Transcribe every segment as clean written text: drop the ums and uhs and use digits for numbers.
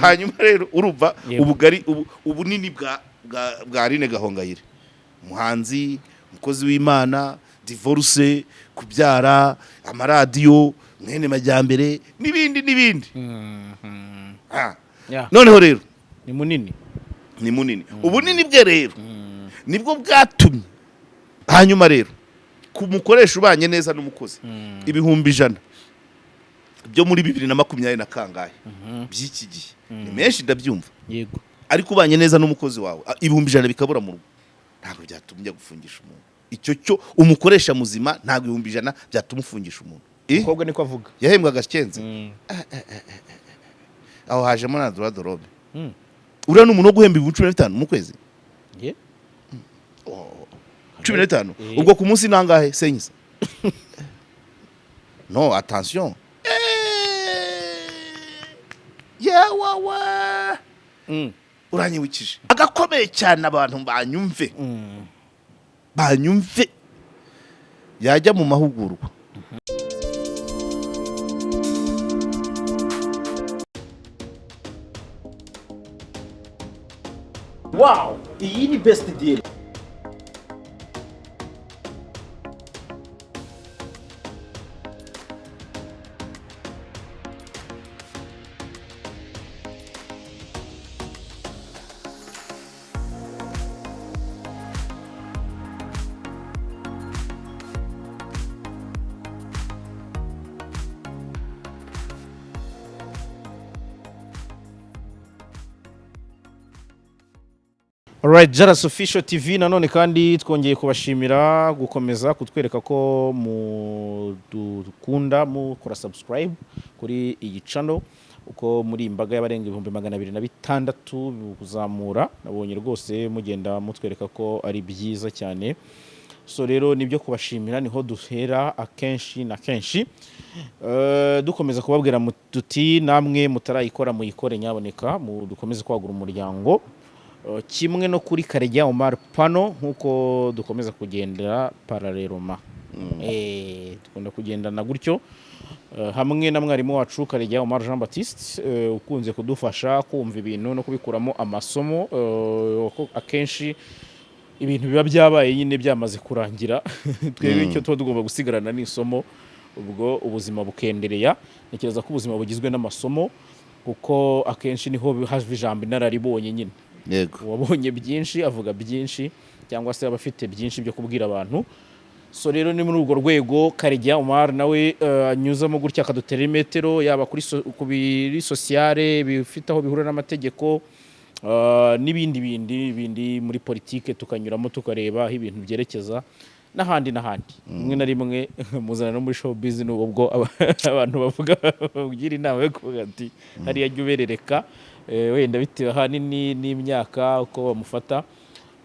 Hanyuma rero urumva Yego. ubugari, ubunini bwa Aline Gahongayire, umuhanzi, umukozi w'Imana, divorce, kubyara, amaradiyo, mwene majyambere n'ibindi n'ibindi. Yeah. Noneho rero Ni munini. Ni munini. Ubunini bwe rero nibwo bwatumye hanyuma rero ku mukoresha ubanye neza n'umukozi, 100,000 byo muri 2020 na kangahe by'iki gihe ni menshi, ndabyumva. Ariko ubanye neza n'umukozi wawe, 100,000 bikabura mu rugo, ntabwo byatuma ujya gufungisha umuntu. Icyo cyo umukoresha muzima, ntabwo 100,000 byatuma ufungisha umuntu. Umukobwa niko avuga. Yahembwaga kenze. Aho hajemo na droit de l'homme. Uriya ni umuntu wo guhemba 15,000 mu kwezi. 15. Ubwo ku munsi nangahe senyisa? No, attention, yewawe, uranyibukije agakomeye cyane. Abantu banyumve, banyumve, yajya mu mahugurwa. Wow, iyi ni best deal. Alright, Jaras Official TV, nanone kandi twongeye kubashimira gukomeza kutwereka ko mudukunda, mukora subscribe kuri iyi channel, uko muri imbaga y'abarenga 206,000 kuzamura. Nabonye rwose mugenda mutwereka ko ari byiza cyane. So rero nibyo kubashimira, niho duhera akenshi na kenshi. Dukomeza kubabwira tuti namwe mutarayikora muyikore nyaboneka, dukomeze kwagura umuryango. Kimwe no kuri Karegeya Omar Pano, nk'uko dukomeza kugendera parallèlement, dukunda kugendana gutyo, hamwe na mwarimu wacu Karegeya Omar Jean Baptiste, ukunze kudufasha kumva ibintu no kubikuramo amasomo, ko akenshi ibintu biba byabaye nyine byamaze kurangira. Twebwe icyo tuba tugomba gusigarana ni isomo, ubwo ubuzima bukendereya. Ntekereza ko ubuzima bugizwe n'amasomo, kuko akenshi niho hava ijambo inararibonye nyine. Uwabonye byinshi avuga byinshi, cyangwa se aba afite byinshi byo kubwira abantu. So rero ni muri urwo rwego Karegeya Omar nawe anyuzamo gutya akadutera imetero, yaba ku biri sociale bifite aho bihurira n'amategeko, n'ibindi bindi bindi muri politike, tukanyuramo tukareba aho ibintu byerekeza n'ahandi n'ahandi. Rimwe na rimwe muzana no muri showbiz, n'ubwo abantu bavuga, bagira inama yo kuvuga ati hariya jya uberereka, wenda bitewe ahanini n'imyaka uko bamufata,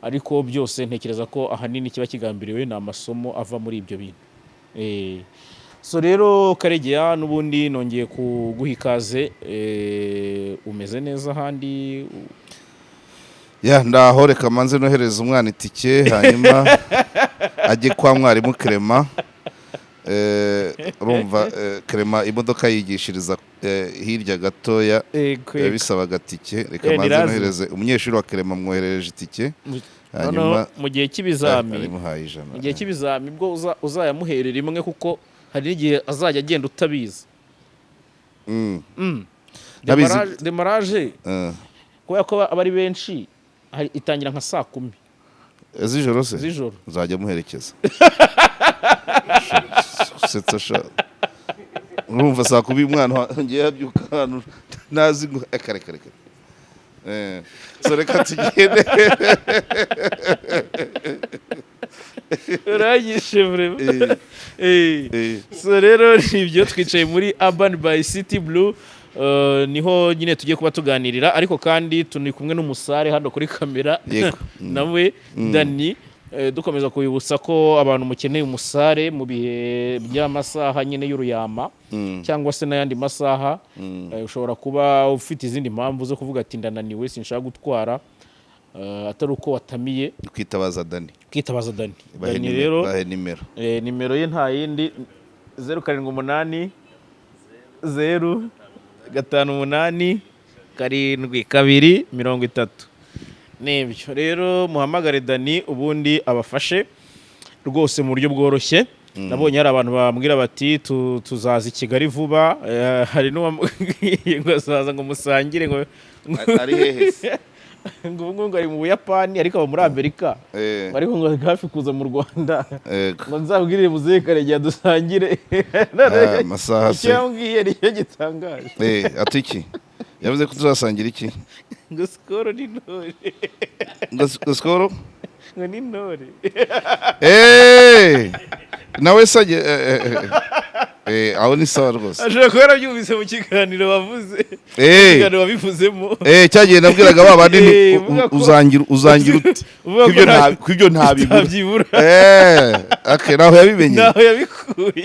ariko byose ntekereza ko ahanini kiba kigambiriwe ni amasomo ava muri ibyo bintu. So rero Karegeya, n'ubundi nongeye kuguha ikaze. Umeze neza ahandi? Ya, ndaho. Reka manze nohereza umwana itike, hanyuma ajye kwa mwarimu Clement. Urumva, Clement imodoka yigishiriza hirya gatoya, bisaba agatike. Reka Ni manze lazima. nohereze umunyeshuri wa Clement, mwoherereje itike, hanyuma Noneho mu gihe cy'ibizami, arimuhaye 100. mu gihe cy'ibizami bwo uzayamuherera rimwe, kuko hari n'igihe azajya agenda utabizi. Ntabizi. Démarrage, kubera ko aba ari benshi, itangira nka saa 10 z'ijoro se? Z'ijoro. Nzajya muherekeza. Setsa sha, urumva saa 10 umwana wanjye yabyuka ahantu ntazi ngo kare kare kare. So reka tugende. Uranyishe vraiment. So rero nibyo, twicaye muri Urban by City Blue, niho nyine tugiye kuba tuganirira, ariko kandi turi kumwe n'umusare hano kuri kamera, nawe Dani. Dukomeza kubibutsa ko abantu mukeneye umusare mu bihe by'amasaha nyine y'uruyama, cyangwa se n'ayandi masaha, ushobora kuba ufite izindi mpamvu zo kuvuga ati ndananiwe, sinshaka gutwara, atari uko watamiye, Kwitabaza Dani. Kwitabaza Dani. Bahe Dani nimero, rero, bahe nimero. Nimero ye nta yindi, 0780 058. 7 2 30. Nibyo rero, muhamagare Dani ubundi abafashe rwose mu buryo bworoshye. Nabonye hari abantu bambwira bati tuzaza i Kigali vuba. Hari n'uwambwiye ngo azaza ngo musangire ngo Ari hehe se? Ngo ubu ngubu ngo ari mu Buyapani, ariko aba muri Amerika. Ariko ngo ari hafi kuza mu Rwanda. Ngo nzabwirire muzehe Karegeya dusangire. Ah, amasaha Icyo se. yambwiye nicyo gitangaje. Ati iki? Yavuze ko tuzasangira iki? Ngo Skol n'intore. Ngo Skol? Ngo n'intore. Nawe se aho ni sawa rwose. Ashobora kuba yarabyumvise mu kiganiro wavuze, ikiganiro wabivuzemo. Cyagiye nabwiraga ba bandi nti Uvuga uzangira ute? Uvuga ko Kwibyo kwibyo ntabibura. Ntabyibura. Okay, naho yabimenye. Naho yabikuye.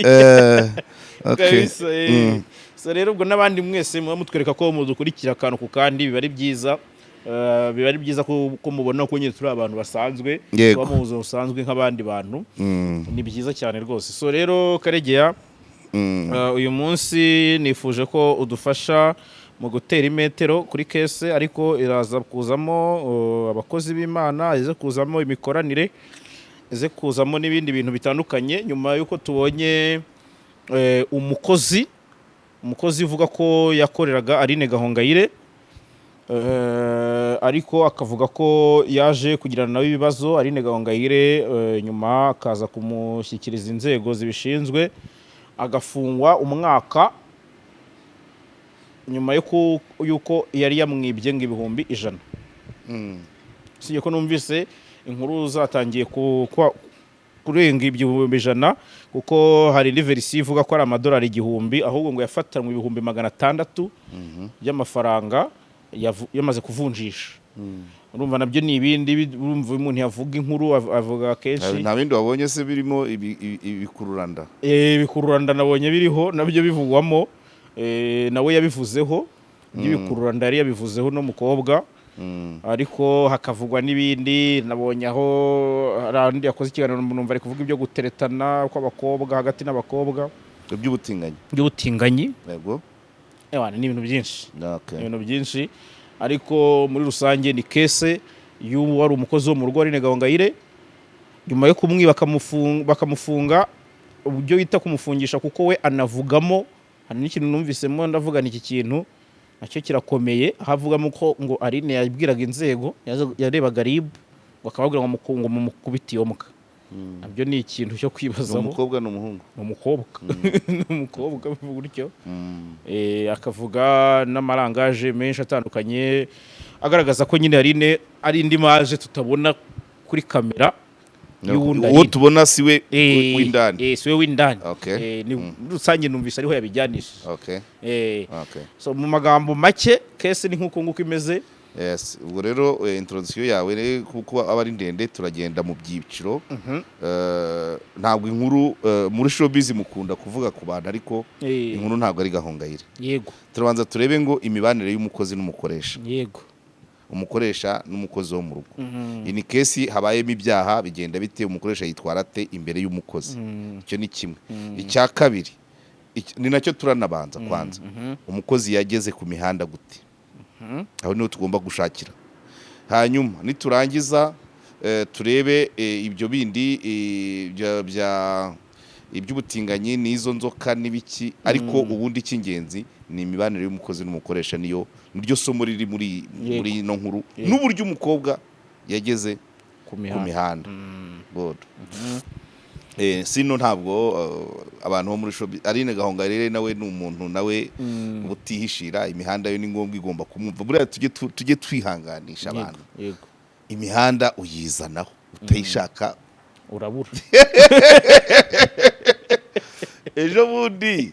Okay. Kabisa. So rero ubwo n'abandi mwese muba mutwereka ko mudukurikira akantu ku kandi, biba ari byiza. Biba ari byiza ko mubona ko nyine turi abantu basanzwe, tuba mu buzima busanzwe nk'abandi bantu. Ni byiza cyane rwose. So rero Karegeya, uyu munsi nifuje ko udufasha mu gutera imetero kuri case, ariko iraza kuzamo abakozi b'Imana, ize kuzamo imikoranire, ize kuzamo n'ibindi bintu bitandukanye, nyuma y'uko tubonye umukozi uvuga ko yakoreraga Aline Gahongayire, ariko akavuga ko yaje kugirana nawe ibibazo Aline Gahongayire, nyuma akaza kumushyikiriza inzego zibishinzwe, agafungwa umwaka nyuma y'uko yari yamwibye ngo 100,000. Usibye ko numvise inkuru zatangiye kurenga 100,000, kuko hari indi version ivuga ko ari amadolari 1000, ahubwo ngo yafatanywe 600,000 by'amafaranga yamaze kuvunjisha. Urumva nabyo ni ibindi urumva umuntu yavuga inkuru avuga kenshi. Nta bindi wabonye se birimo ibikururanda? Ibikururanda nabonye biriho nabyo bivugwamo. Nawe yabivuzeho by'ibikururanda, yari yabivuzeho n'umukobwa. Ariko hakavugwa n'ibindi. Nabonye aho hari andi yakoze ikiganiro, numva ari kuvuga ibyo guteretana kw'abakobwa hagati n'abakobwa. Iby'ubutinganyi. By'ubutinganyi. Yego. Ewana, ni ibintu byinshi. Ibintu byinshi, ariko muri rusange ni case y'ubu wari umukozi wo mu rugo Aline Gahongayire, nyuma yo kumwiba bakamufunga, uburyo bita kumufungisha, kuko we anavugamo, hari n'ikintu numvisemo ndavuga ni iki kintu nacyo kirakomeye, aho avugamo ko ngo Aline yabwiraga inzego, yarebaga RIB ngo akababwira ngo mumukubite iyo mbwa. Nabyo ni ikintu cyo Ni kwibazaho. umukobwa? Ni umuhungu? Ni umukobwa, ni umukobwa gutyo. Akavuga n'amarangaje menshi atandukanye agaragaza ko nyine Aline ari indi image tutabona kuri kamera y'uwundi Uwo Aline. tubona si we w'indani. Si we w'indani. Ni muri rusange numvise ariho yabijyanishije. So mu magambo make, case ni nk'uko nguko imeze. Yes, ubwo rero introduction yawe kuko aba ari ndende, turagenda mu byiciro. Ntabwo inkuru muri showbiz mukunda kuvuga ku bantu, ariko inkuru ntabwo ari Gahongayire. Turabanza turebe ngo imibanire y'umukozi n'umukoresha, umukoresha n'umukozi wo mu rugo. Iyi ni case habayemo ibyaha, bigenda bite? Umukoresha yitwara ate imbere y'umukozi? Icyo ni kimwe. Icya kabiri, ni nacyo turanabanza kwanza, umukozi yageze ku mihanda gute? Aho niho tugomba gushakira. Hanyuma niturangiza turebe ibyo bindi bya iby'ubutinganyi n'izo nzoka n'ibiki. Ariko ubundi icy'ingenzi ni imibanire y'umukozi n'umukoresha, niyo niryo somo riri muri muri ino nkuru, n'uburyo umukobwa yageze ku ku mihanda. Mihanda. Good. Sino ntabwo abantu bo muri showbiz, Aline Gahongayire nawe ni umuntu nawe uba utihishira imihanda yo, ni ngombwa igomba kumwumva. Buriya tujye twihanganisha abantu. Imihanda uyizanaho utayishaka. Urabura. Ejo bundi,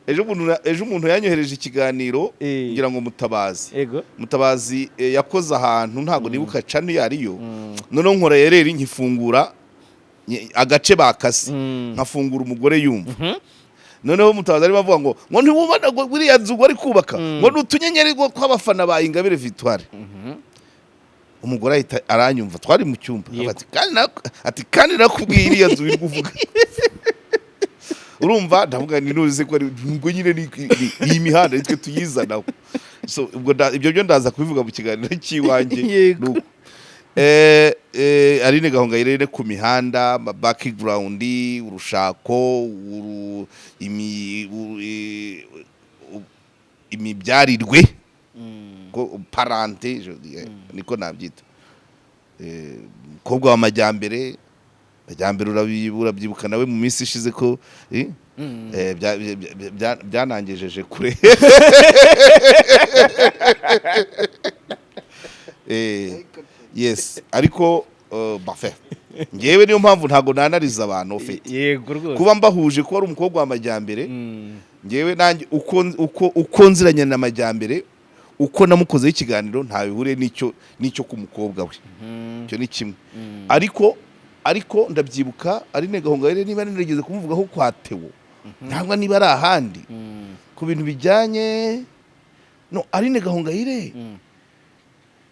ejo umuntu yanyohereje ikiganiro, ngira ngo Mutabazi. Mutabazi yakoze ahantu, ntabwo nibuka channel iyo ariyo. Noneho nkora erreur, nkifungura agace bakase, nkafungura umugore yumva. Noneho Mutabazi arimo avuga ngo ntiwubona ngo buriya nzu ngo ari kubaka ngo ni utunyenyeri ngo tw'abafana ba Ingabire Victoire. Umugore ahita aranyumva, twari mu cyumba. Ati kandi nakubwiye iriya nzu uri kuvuga. Urumva ndavuga ni nuzi ko ari ngo nyine ni iyi mihanda nitwe tuyizanaho. So ubwo ibyo byo ndaza kubivuga mu kiganiro cy'iwanjye. Yego. Nuko. Aline Gahongayire ku mihanda, ama background, urushako, uru, imi, u, e, u, imibyarirwe ko parenté, je dirais, niko nabyita. Umukobwa wa Majyambere, Majyambere urabyibuka nawe mu minsi ishize ko byanangejeje kure. Yes, ariko bafe ngewe niyo mpamvu ntago nanariza abantu ufite Yego rwose. Kuba mbahuje, kuba ari umukobwa wa Majyambere, ngewe nanjye uko nziranye na Majyambere, uko namukozeho ikiganiro, nta bihuriye n'icyo ku mukobwa we. Icyo ni kimwe. Ariko ndabyibuka Aline Gahongayire, niba narigeze kumuvugaho kwa Theo cyangwa niba ari ahandi ku bintu bijyanye no Aline Gahongayire,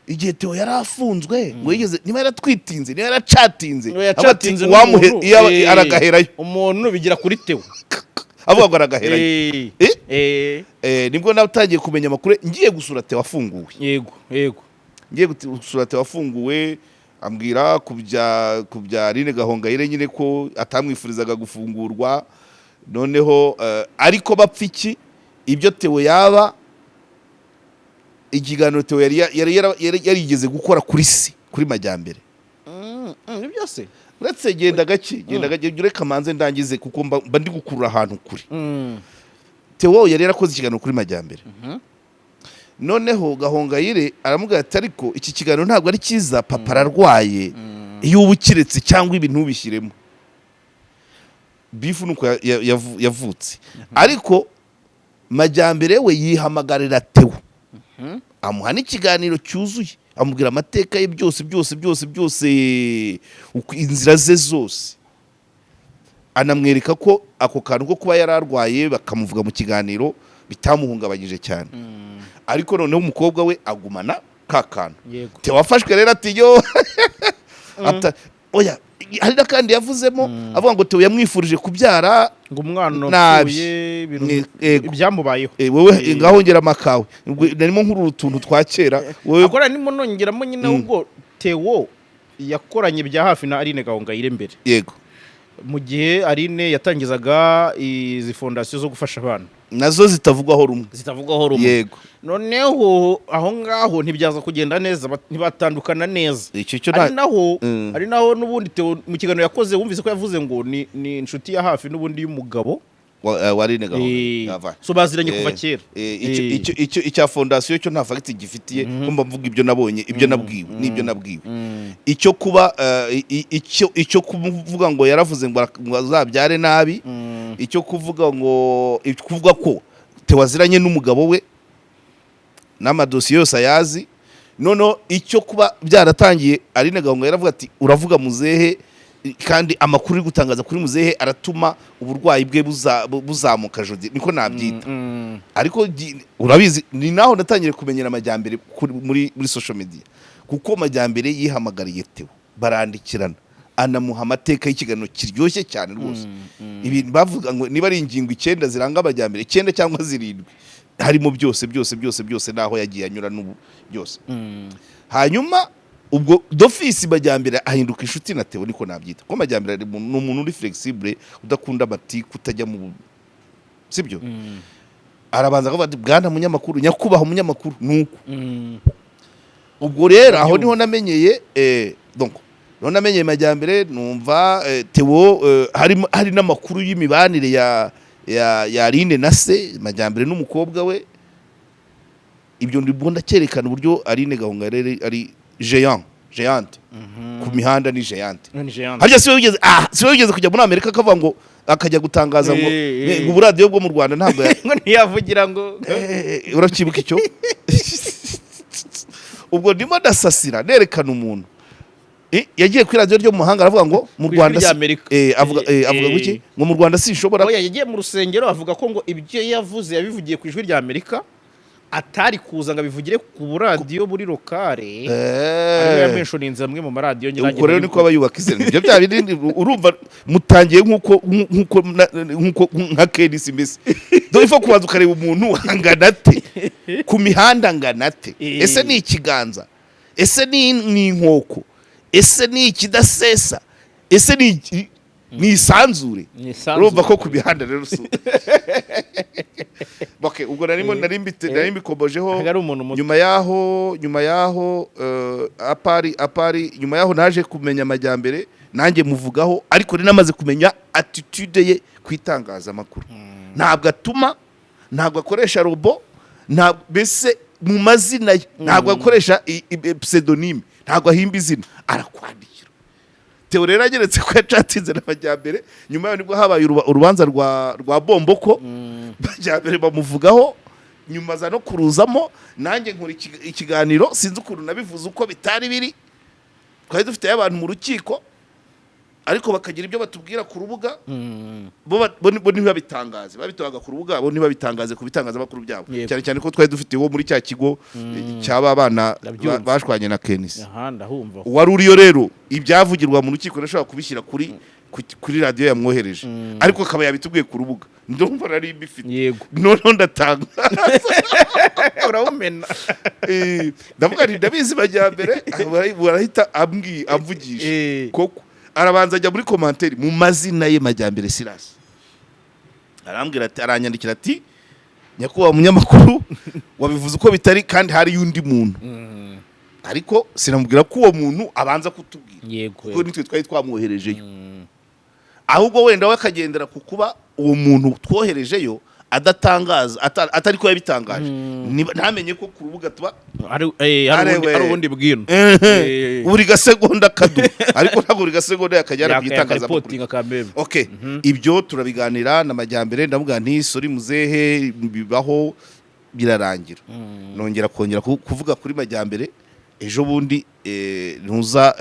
igihe Theo yari afunzwe, ngo yigeze, niba yaratwitinze, niba yaracatinze, Ngo yacatinze avuga ati, uwamuhe n'umuntu, iyo aragaherayo. Umuntu bigira kuri Theo. Avuga ngo aragaherayo. Eh? Eh. Nibwo natangiye kumenya amakuru ngiye gusura Theo afunguwe. yego yego Ngiye gusura Theo afunguwe, ambwira ku bya Aline Gahongayire nyine, ko atamwifurizaga gufungurwa. Noneho ariko bapfa iki? Ibyo Theo yaba ikiganiro Theo yari yarigeze gukora kuri si kuri Majyambere. Ni byose. Uretse genda gake, genda gake, ureka manze ndangize, kuko mba ndi gukurura ahantu kure. Theo yari yarakoze ikiganiro kuri Majyambere, noneho Gahongayire aramubwira ati: "Ariko iki kiganiro ntabwo ari cyiza, papa ararwaye, iyo uba ukiretse cyangwa ibi ntubishyiremo." Beef nuko yavutse. Ariko Majyambere we yihamagarira Theo, amuha n'ikiganiro cyuzuye, amubwira amateka ye byose byose byose byose, inzira ze zose, anamwereka ko ako kantu ko kuba yari arwaye bakamuvuga mu kiganiro bitamuhungabanyije cyane. Ariko noneho umukobwa we agumana ka kantu. Theo wafashwe rero ati yo oya, hari n'akandi yavuzemo avuga ngo Theo yamwifurije kubyara Ngo umwana nabi. upfuye ibintu Yego. ibyamubayeho. Wowe ngaho ngera amakawe. Ubwo narimo nkurura utuntu twa kera wowe. Akora nimo nongeramo nyine, ahubwo Theo yakoranye bya hafi na Aline Gahongayire mbere, mu gihe Aline yatangizaga izi fondasiyo zo gufasha abana nazo zitavugwaho rumwe. Zitavugwaho rumwe. Noneho aho ngaho ntibyaza kugenda neza, ntibatandukana neza. Icyo cyo Ari naho ari naho n'ubundi Theo mu kiganiro yakoze wumvise ko yavuze ngo ni inshuti ya hafi n'ubundi y'umugabo wa Aline Gahongayire. Yava. So baziranye kuva kera. Icyo icya fondasiyo cyo nta fact gifitiye, ko mba mvuga ibyo nabonye, ibyo nabwiwe n'ibyo nabwiwe. Icyo kuba icyo kuvuga ngo yaravuze ngo azabyare nabi, icyo kuvuga ngo kuvuga ko Theo aziranye n'umugabo we n'amadosiye yose ayazi. Noneho icyo kuba byaratangiye, Aline Gahongayire yaravuga ati: "Uravuga muzehe, kandi amakuru uri gutangaza kuri muzehe aratuma uburwayi bwe buzamuka." Jodi niko nabyita. Ariko urabizi, ni naho natangiye kumenyera Amajyambere muri social media, kuko Majyambere yihamagariye Theo, barandikirana, anamuha amateka y'ikiganiro kiryoshye cyane rwose. Ibintu bavuga ngo niba ari ingingo 9 ziranga Amajyambere, 9 cyangwa 7, harimo byose byose byose byose, n'aho yagiye anyura n'ubu byose. Hanyuma ubwo d'office Majyambere ahinduka inshuti na Theo, niko nabyita, kuko Majyambere ni umuntu uri flexible, udakunda amatiku, utajya mu sibyo. Arabanza akavuga ati: "Bwana munyamakuru, nyakubahwa munyamakuru." Nuko ubwo rero aho niho namenyeye, donc niho namenyeye Majyambere. Numva Theo, hari n'amakuru y'imibanire ya Aline na se Majyambere n'umukobwa we. Ibyo ndibwo ndacyerekana uburyo Aline Gahongayire ari géant, géante ku mihanda, ni géante. Ni géante. Harya siwe wigeze kujya muri Amerika akavuga ngo akajya gutangaza ngo ngo uburadiyo bwo mu Rwanda ntabwo Ngo ntiyavugira ngo Uracyibuka icyo? Ubwo ndimo ndasasira nerekana umuntu. Yagiye kuri radiyo ryo mu mahanga, aravuga ngo mu Ku Ijwi Rwanda rya Amerika. Avuga avuga ngo iki? Ngo mu Rwanda sinshobora Oya, yagiye mu rusengero avuga ko ngo ibyo yavuze yabivugiye ku Ijwi rya Amerika, atari kuza ngo abivugire ku buradiyo buri local. Ariyo yamentioninze amwe mu maradiyo nyine. Ubwo rero niko aba yubaka izina. Ibyo bya bindi urumva mutangiye nk'uko nka Kenisi mbese. Dore ifo kubanza ukareba umuntu angana ate ku mihanda, angana ate? Ese ni ikiganza? Ese ni inkoko? Ese ni ikidasesa? Ese ni isanzure? Ni isanzure. Urumva ko ku mihanda rero si. Okay, ubwo narimo nari mbikomojeho. Ntabwo ari umuntu muto. Nyuma yaho apari nyuma yaho naje kumenya Amajyambere, nanjye muvugaho, ariko nari namaze kumenya attitude ye ku itangazamakuru. Ntabwo atuma, ntabwo akoresha robot, ntabwo mbese mu mazina ye, ntabwo akoresha pseudonyme, ntabwo ahimba izina, arakwandikira. Theo rero ageretse ko yacatinze n'Amajyambere, nyuma yaho nibwo habaye urubanza rwa Bomboko, Majyambere bamuvugaho, nyuma aza no kuruzamo. Nanjye nkora ikiganiro, sinzi ukuntu nabivuze uko bitari biri. Twari dufite abantu mu rukiko, ariko bakagira ibyo batubwira ku rubuga, bo ntibabitangaze. Babitoraga ku rubuga, bo ntibabitangaze ku bitangazamakuru byabo. Cyane cyane ko twari dufite wo muri cya kigo cy'aba bana Ndabyumva. bashwanye na Kenisi. Aha ndahumva. Uwari uriyo rero, ibyavugirwa mu rukiko nashobora kubishyira kuri radiyo yamwohereje, ariko akaba yabitubwiye ku rubuga. Ndumva nari mbifite. Noneho ndatanga. Urawumena. Ndavuga nti ndabizi Majyambere barahita amvugisha. Koko arabanza ajya muri commentaire mu mazina ye Majyambere Silas, arambwira ati, aranyandikira ati: "Nyakubahwa munyamakuru, wabivuze uko bitari kandi hari undi muntu." Ariko sinamubwira ko uwo muntu abanza kutubwira, kuko nitwe twari twamwoherejeyo. Ahubwo wenda we akagendera ku kuba uwo muntu twoherejeyo adatangaza, atari ko yabitangaje. Ntamenye ko ku rubuga tuba hari Arewe. Hari ubundi bwino. Buri gasegonda kadu, ariko ntabwo buri gasegonda yakajyana ku gitangazamakuru. Yakaripotinga kameme. Okay, ibyo turabiganira na Majyambere, ndavuga nti: "Sorry muzehe, bibaho." Birarangira. Nongera kongera kuvuga kuri Majyambere ejo bundi, ntuza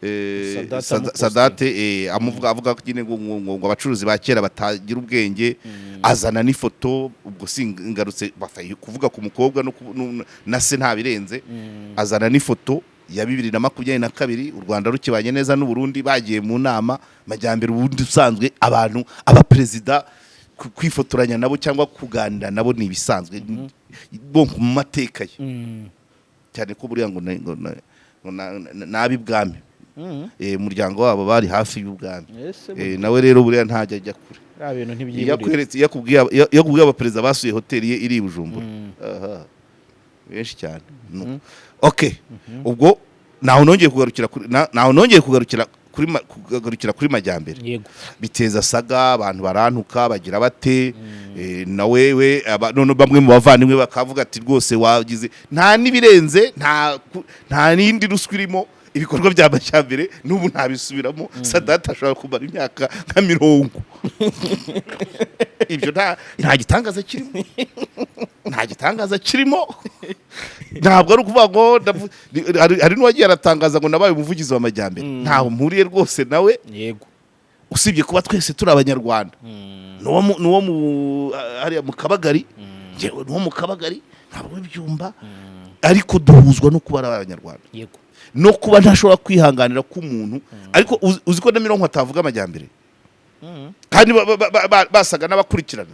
Sadate amupostinga. Sadate amuvuga, avuga nyine ngo abacuruzi ba kera batagira ubwenge, azana n'ifoto. Ubwo singarutse kuvuga ku mukobwa no na se, nta birenze. Azana n'ifoto ya 2022, u Rwanda rukibanye neza n'u Burundi, bagiye mu nama. Majyambere ubundi usanzwe abantu abaperezida kwifotoranya nabo cyangwa kuganira nabo ni ibisanzwe bon mu mateka ye, cyane ko buriya ngo n'ab'ibwami, umuryango wabo bari hafi y'ubwami. Ese Nawe rero buriya ntajya ajya kure. Biriya bintu Iyo ntibyiburira. akweretse, iyo akubwiye abaperezida basuye hoteli ye iri i Bujumbura, aha, benshi cyane. No. Okay, ubwo naho nongeye kugarukira kuri Majyambere. Biteza saga, abantu barantuka, bagira bate, na wewe none bamwe mu bavandimwe bakavuga ati: "Rwose wagize nta n'ibirenze, nta n'indi ruswa irimo." Ibikorwa bya Majyambere n'ubu ntabisubiramo. Sadate ashobora kumara imyaka nka 40, ibyo nta gitangaza kirimo, nta gitangaza kirimo. Ntabwo ari ukuvuga ngo hari n'uwagiye aratangaza ngo nabaye umuvugizi wa Majyambere. Ntaho mpuriye rwose nawe, usibye kuba twese turi Abanyarwanda. N'uwo mu hariya mu Kabagari, njyewe n'uwo mu Kabagari, ntabwo w'ibyumba, ariko duhuzwa no kuba ari Abanyarwanda, no kuba ntashobora kwihanganira ko umuntu, ariko uzi ko na mirongo atavuga Amajyambere, kandi basaga n'abakurikirana.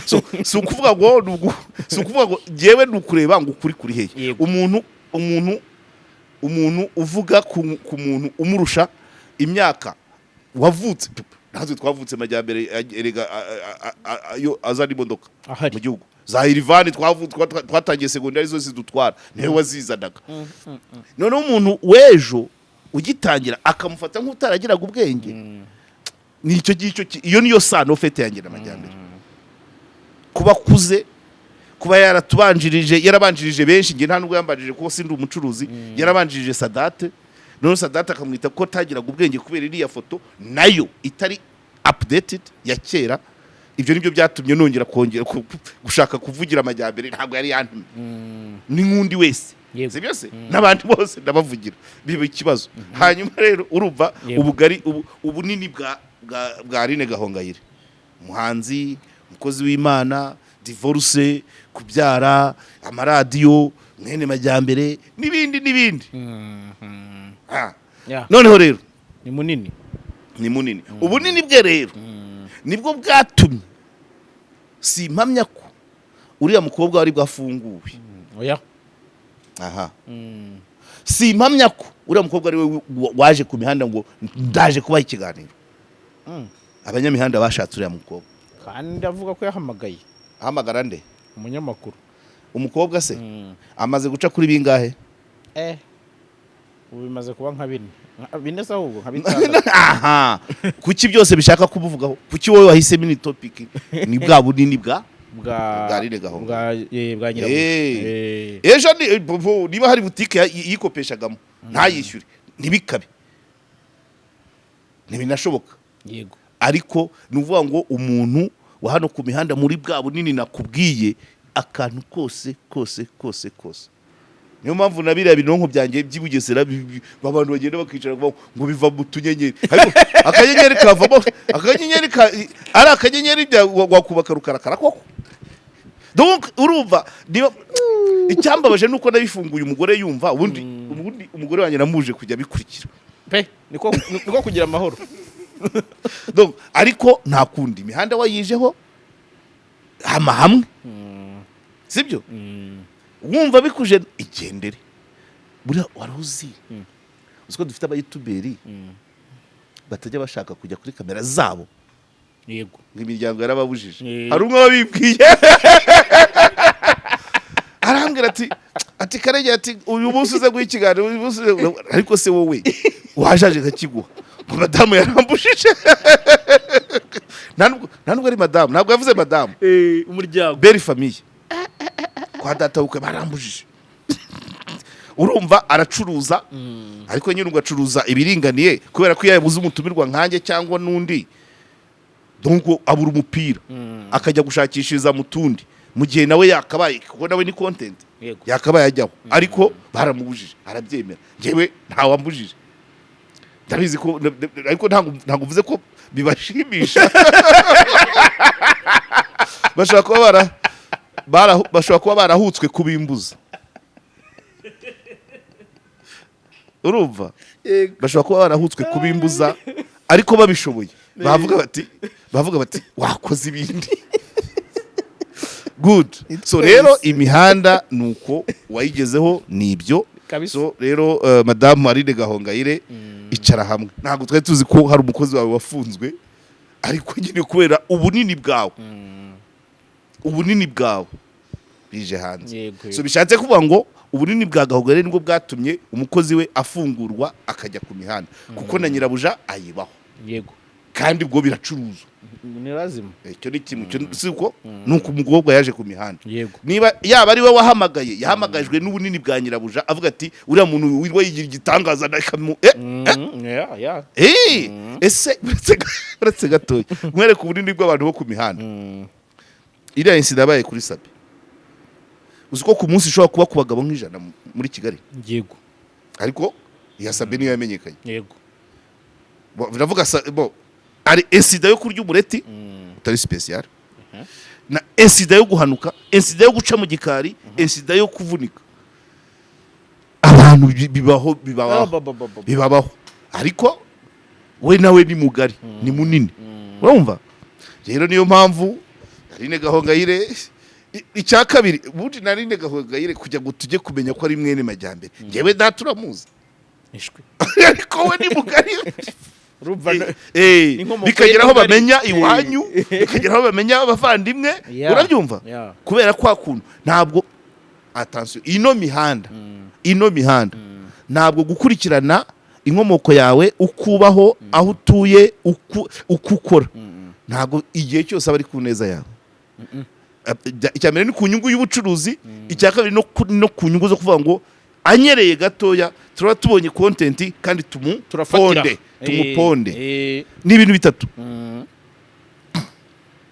So, si ukuvuga ngo njyewe ni ukureba ngo ukuri kuri hehe. Umuntu uvuga ku muntu umurusha imyaka wavutse, natwe twavutse Majyambere erega yo azana imodoka Ahari. mu gihugu, za Lifan twavutse, twatangiye segondari zose zidutwara, niwe wazizanaga. Noneho umuntu w'ejo ugitangira akamufata nk'utaragiraga ubwenge. Ni icyo ngicyo, iyo niyo sano fete yanjye na Majyambere. Kuba akuze, kuba yaratubanjirije, yarabanjirije benshi. Njye nta nubwo yambanjirije kuko sindi umucuruzi. Yarabanjirije Sadate, none Sadate akamwita ko atagiraga ubwenge kubera iriya foto nayo itari updated ya kera. Ibyo nibyo byatumye nongera kongera gushaka kuvugira Amajyambere. Ntabwo yari yantumye, ni nk'undi wese. Si byose, n'abandi bose ndabavugira, biba ikibazo. Hanyuma rero urumva ubugari, ubunini bwa Aline Gahongayire, umuhanzi, umukozi w'Imana, divorce, kubyara, amaradiyo, mwene Majyambere n'ibindi n'ibindi. Yeah. Noneho rero Ni munini. Ni munini. Ubunini bwe rero Nibwo bwatumye simpamya ko uriya mukobwa wari bwafunguwe. Oya. Aha, simpamya ko uriya mukobwa ari we waje ku mihanda ngo ndaje kubaha ikiganiro. Abanyamihanda bashatse uriya mukobwa. Kandi avuga ko yahamagaye. Ahamagara nde? Umunyamakuru. Umukobwa se amaze guca kuri bingahe? Ubu bimaze kuba nka bine. Nka bine se, ahubwo nka bitandatu. Aha, kuki byose bishaka kumuvugaho? Kuki wowe wahisemo ini topic? Ni bwa bunini bwa bwa bwa Aline Gahongayire. Bwa nyirabuja. Ejo niba hari butike yikopeshagamo ntayishyure, ntibikabe, ntibinashoboka. Ariko ni ukuvuga ngo umuntu wa hano ku mihanda, muri bwa bunini nakubwiye, akantu kose kose kose kose. Niyo mpamvu na biriya binonko byanjye by'i Bugesera abantu bagenda bakicara ngo biva mu tunyenyeri, ariko akanyenyeri kavamo akanyenyeri ari akanyenyeri wakubaka rukarakara koko. Donc urumva, niba icyambabaje nuko nabifunguye umugore yumva. Ubundi umugore wanjye namuje kujya abikurikira. Pe, niko kugira amahoro. Donc ariko nta kundi, imihanda wayijeho hama hamwe, sibyo? Wumva bikuje, igendere. Buriya wari uzi ko dufite abayutuberi batajya bashaka kujya kuri kamera zabo? Yego. Ngo imiryango yarababujije. Hari umwe wabibwiye, arambwira ati "Karegeye," ati, "uyu munsi uze guha ikiganiro, uyu munsi ariko se wowe wajaje nkakiguha?" Ngo madamu yarambujije. Nta nubwo ari madamu, ntabwo yavuze madamu. Umuryango. Belle famille kwa data bukwe barambujije. Urumva aracuruza, ariko nyine ugacuruza ibiringaniye, kubera ko iyo yabuze umutumirwa nkanjye cyangwa n'undi, donc abura umupira, akajya gushakishiriza mu tundi, mu gihe nawe yakabaye, kuko nawe ni content, yakabaye ajyaho, ariko baramubujije, arabyemera. Njyewe ntawambujije, ndabizi ko, ariko ntabwo mvuze ko bibashimisha. Bashobora kuba barahutswe kubimbuza. Urumva, bashobora kuba barahutswe kubimbuza, ariko babishoboye bavuga bati "Wakoze ibindi." Good. So rero imihanda ni uko wayigezeho, ni ibyo. So rero madamu Aline Gahongayire, icara hamwe. Ntabwo twari tuzi ko hari umukozi wawe wafunzwe, ariko nyine kubera ubunini bwawe, ubunini bwawe bije hanze. So bishatse kuvuga ngo ubunini bwa Gahongayire nibwo bwatumye umukozi we afungurwa akajya ku mihanda, kuko na nyirabuja ayibaho. Kandi ubwo biracuruzwa. Ni lazima. Icyo ni kimwe. Icyo si uko ni uko umukobwa yaje ku mihanda. Niba yaba ari we wahamagaye, yahamagajwe n'ubunini bwa nyirabuja, avuga ati "Uriya muntu wirwa yigira igitangaza ndakamu." Yeah. Ese uretse gatoya mwereke ubunini bw'abantu bo ku mihanda. Iriya incident yabaye kuri Sabe, uzi ko ku munsi ishobora kuba ku bagabo nk'100 muri Kigali? Ariko iya Sabe niyo yamenyekanye. Bo, biravuga bo ari incident yo kurya umureti utari special, na incident yo guhanuka, incident yo guca mu gikari, incident yo kuvunika. Abantu bibaho, bibabaho. Ba, ba, ba, ba. Bibabaho, ariko we nawe ni mugari, ni munini. Urumva rero, niyo mpamvu Aline Gahongayire icya kabiri, ubundi na Aline Gahongayire kugira ngo tujye kumenya ko ari mwene Majyambere, njyewe data uramuzi. Ishwi. Ariko we ni mugari. Urumva n'inkomoko ye Bikagera aho ni ngari. bamenya iwanyu, bikagera aho bamenya abavandimwe. Urabyumva? Yeah. Kubera kwa kuntu, ntabwo, attention, ino mihanda ntabwo gukurikirana inkomoko yawe, ukubaho, aho utuye, uko ukora, ntabwo igihe cyose aba ari ku neza yawe. Icya mbere ni ku nyungu y'ubucuruzi, icya kabiri no ku nyungu zo kuvuga ngo anyereye gatoya turaba tubonye content kandi Turafatira. tumuponde, tumuponde. Ni ibintu bitatu: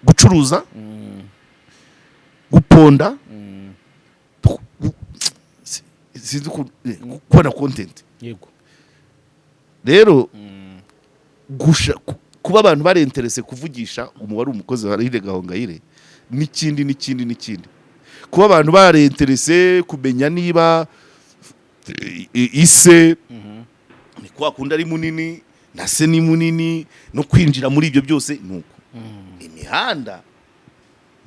gucuruza, guponda, sinzi kubona content. Rero kuba abantu barenterese kuvugisha umubare umukozi wa Aline Gahongayire, n'ikindi n'ikindi n'ikindi, kuba abantu barenterese kumenya niba ise ni kwa kundi ari munini na se ni munini, no kwinjira muri ibyo byose ni uko. Imihanda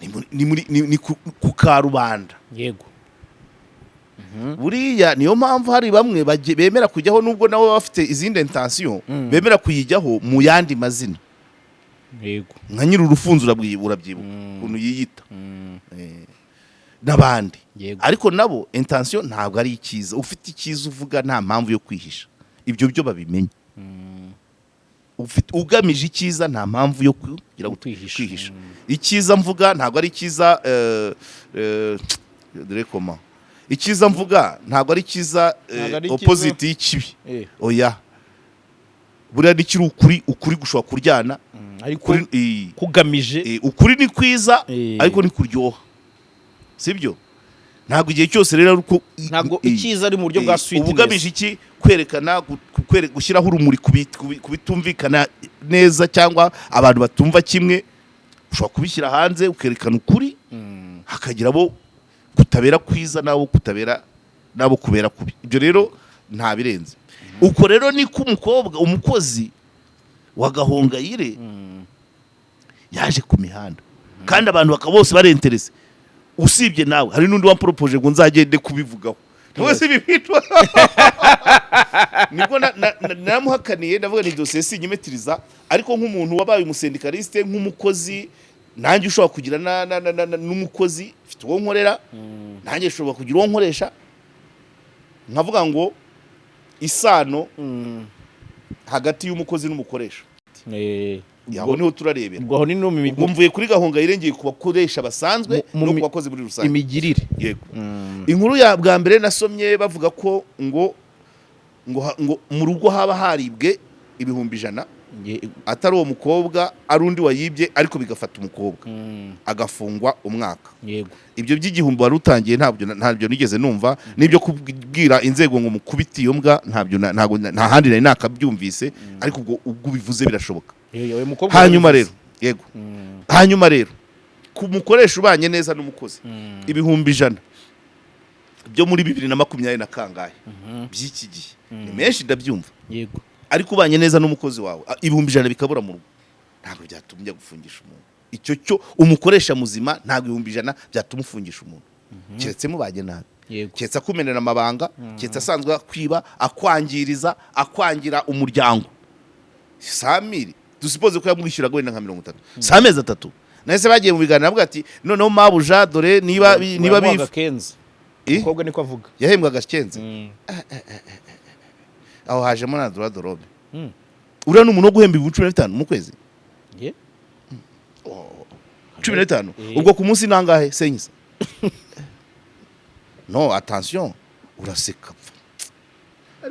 ni muri- ni muri- ni- ni ku karubanda. Buriya niyo mpamvu hari bamwe bemera kujyaho, nubwo nabo baba bafite izindi intention, bemera kuyijyaho mu yandi mazina, nka nyiri urufunzo, urabyibuka ukuntu yiyita, n'abandi. Ariko nabo intention ntabwo ari icyiza. Ufite icyiza uvuga, nta mpamvu yo kwihisha. Ibyo byo babimenye. Ufite ugamije icyiza, nta mpamvu yo kugira ngo Kwihisha. kwihisha. Icyiza mvuga ntabwo ari icyiza, dore koma, icyiza mvuga ntabwo ari icyiza, Ntabwo ari icyiza. opposite y'ikibi. Oya, buriya nikiri ukuri, ukuri gushobora kuryana. Ariko Ukuri, kugamije ukuri ni kwiza, ariko ni kuryoha, sibyo? Ntabwo igihe cyose rero ari uko Ntabwo icyiza ari mu buryo bwa sweetness. Uba ugamije iki? Kwerekana, gushyiraho urumuri ku bitumvikana neza cyangwa abantu batumva kimwe. Ushobora kubishyira hanze, ukerekana ukuri, hakagira abo kutabera kwiza n'abo kutabera, n'abo kubera kubi. Ibyo rero nta birenze. Uko rero niko umukobwa, umukozi wa Gahongayire yaje ku mihanda, kandi abantu bakaba bose barenterese. Usibye nawe, hari n'undi wamporopoje ngo nzagende kubivugaho. Ntabwo si ibi bintu nibwo namuhakaniye, ndavuga ni dosiye sinyimetiriza. Ariko nk'umuntu wabaye umusendikaliste, nk'umukozi, nanjye ushobora kugira n'umukozi, mfite uwo nkorera, nanjye nshobora kugira uwo nkoresha, nkavuga ngo isano hagati y'umukozi n'umukoresha, aho niho turarebera. Ubwo aho ni no mu Ubwo mvuye kuri Gahongayire, ngiye ku bakoresha basanzwe no ku bakozi muri rusange. Imigirire. Yego. Inkuru ya bwa mbere nasomye, bavuga ko ngo mu rugo haba haribwe 100,000, atari uwo mukobwa, ari undi wayibye, ariko bigafata umukobwa agafungwa umwaka. Ibyo by'igihumbi wari utangiye ntabyo nigeze numva, n'ibyo kubwira inzego ngo mukubite iyo mbwa ntabyo ntabwo nta handi nari nakabyumvise, ariko ubwo ubivuze birashoboka. Yewe, mukobwa Hanyuma yarabivuze. rero, yego, hanyuma rero ku mukoresha ubanye neza n'umukozi, 100,000 byo muri 2020 na kangahe by'iki gihe ni menshi, ndabyumva. Ariko ubanye neza n'umukozi wawe, 100,000 bikabura mu rugo, ntabwo byatuma ujya gufungisha umuntu. Icyo cyo umukoresha muzima, ntabwo 100,000 byatuma ufungisha umuntu, keretse mubanye nabi, keretse akumenera amabanga, keretse asanzwe akwiba, akwangiriza, akwangira umuryango. Samiri dusipoze ko yamwishyuraga wenda nka 30, si amezi 3, nahise bagiye mu biganiro, avuga ati: "Noneho mabuja, dore niba Yamuhaga kenze. Eh? Umukobwa niko avuga. Yahembwaga kenze. Aho hajemo na droit de l'homme. Uriya ni umuntu wo guhemba 15,000 mu kwezi? 15? Ubwo ku munsi nangahe senyisa? No, attention, uraseka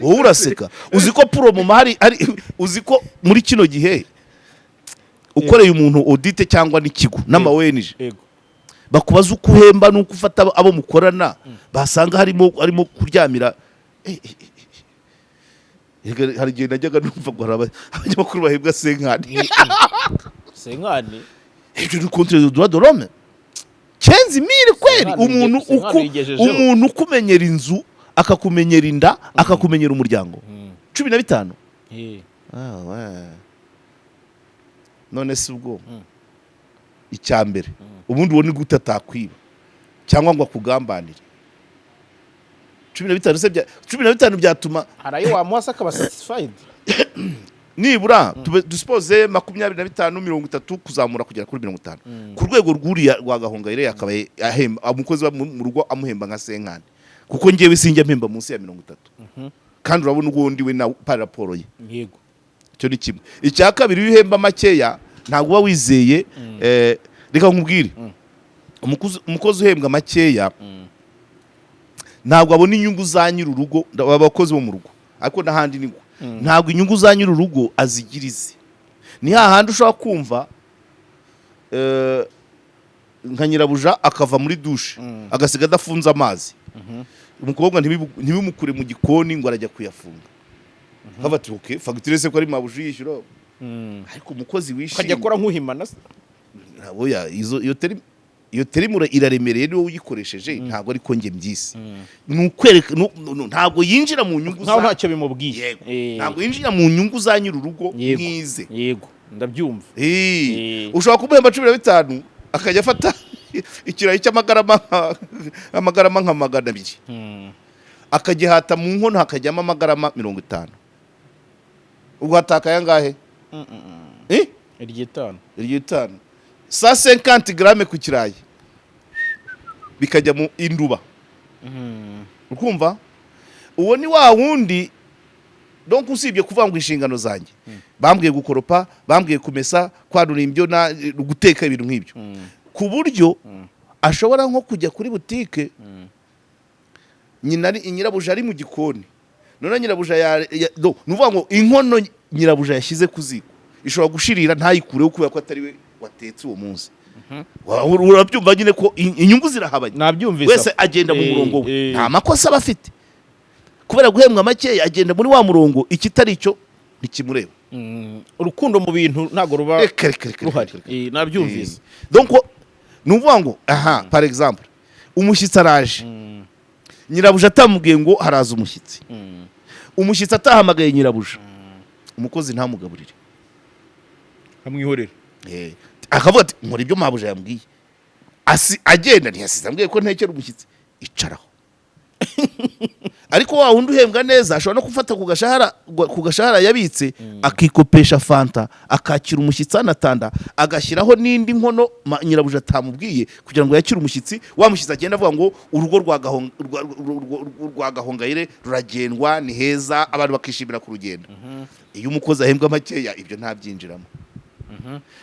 wowe, uraseka. Uzi ko pour hari, uzi ko muri kino gihe ukoreye umuntu audit cyangwa n'ikigo n'ama ONG, bakubaza uko uhemba n'uko ufata abo mukorana, basanga harimo kuryamira. Erega hari igihe najyaga numva ngo hari abanyamakuru bahembwa cinquante. Cinquante. Ibyo ni contre le droit de l'homme. 15 000 kweri? Cinquante. Umuntu Cinquante yigejejeho. Umuntu ukumenyera inzu, akakumenyera inda, akakumenyera umuryango, 15. Ah, ouais. None se ubwo icya mbere, ubundi uwo ni gute atakwiba cyangwa ngo akugambanire? 15 se 15 byatuma Hari ayo wamuha se akaba satisfied? Nibura dusipoze 25, 30, kuzamura kugera kuri 50. Ku rwego rw'uriya rwa Gahongayire, yakabaye ahemba umukozi wa mu rugo, amuhemba nka cinquante, kuko ngewe sinjya mpemba munsi ya 30, kandi urabona ubundi we na par rapport ye. Icyo ni kimwe. Icya kabiri, iyo uhemba makeya ntabwo uba wizeye. Reka nkubwire, umukozi uhembwa makeya ntabwo abona inyungu za nyir'urugo. Abakozi bo mu rugo, ariko n'ahandi ni ko, ntabwo inyungu za nyir'urugo azigira ize. Ni hahandi ushobora kumva nka nyirabuja akava muri douche, agasiga adafunze amazi, umukobwa ntibimukure mu gikoni ngo arajya kuyafunga. Kavuga ati: "Okay, fagitire se ko ari mabuja yishyura?" Ariko umukozi Ukajya wishimye akora nk'uhimana se? Oya, izo iyo terme iraremereye, niwe uyikoresheje, ntabwo ariko njye mbyise. Ni ukwereka ntabwo yinjira mu nyungu Nkaho za ntacyo bimubwiye. Yego. Ntabwo yinjira mu nyungu za nyir'urugo nk'ize. Ndabyumva. Ushobora kumuhemba 15, akajya afata ikirayi cy'amagarama amagarama nka 200, akagihata mu nkono hakajyamo amagarama 50. Ubwo hatakaye angahe? Eh? Iry'itanu. Iry'itanu, 150 grammes ku kirayi bikajya mu induba. Ukumva uwo ni wa wundi. Donc usibye kuvuga ngo inshingano zanjye bambwiye gukoropa, bambwiye kumesa, kwanura ibyo na guteka, ibintu nk'ibyo, ku buryo ashobora nko kujya kuri butike, nyina ari nyirabuja ari mu gikoni, none nyirabuja ni ukuvuga ngo inkono nyirabuja yashyize ku ziko ishobora gushirira ntayikureho kubera ko atari we watetse uwo munsi. Urabyumva nyine ko inyungu zirahabanye. Nabyumvise. Wese agenda mu murongo we. Nta makosa aba afite kubera guhembwa makeya, agenda muri wa murongo, ikitari icyo ntikimureba. Urukundo mu bintu ntabwo ruba Reka, reka, reka, ruhari. reka, reka. Nabyumvise. Donc ni ukuvuga ngo aha, par exemple, umushyitsi araje, nyirabuja atamubwiye ngo haraza umushyitsi, umushyitsi atahamagaye nyirabuja, umukozi ntamugaburire. Amwihorera. Akavuga ati: "Nkora ibyo mabuja yambwiye." Asi agenda ntiyasize ambwiye ko ntekera umushyitsi, icaraho. Ariko wa wundi uhembwa neza ashobora no gufata ku gashahara yabitse, akikopesha fanta, akakira umushyitsi, anatanda agashyiraho n'indi nkono nyirabuja atamubwiye kugira ngo yakire umushyitsi. Wa mushyitsi agenda avuga ngo urugo rwa Gahongayire ruragendwa, ni heza, abantu bakishimira ku rugendo. Iyo umukozi ahembwa makeya, ibyo ntabyinjiramo.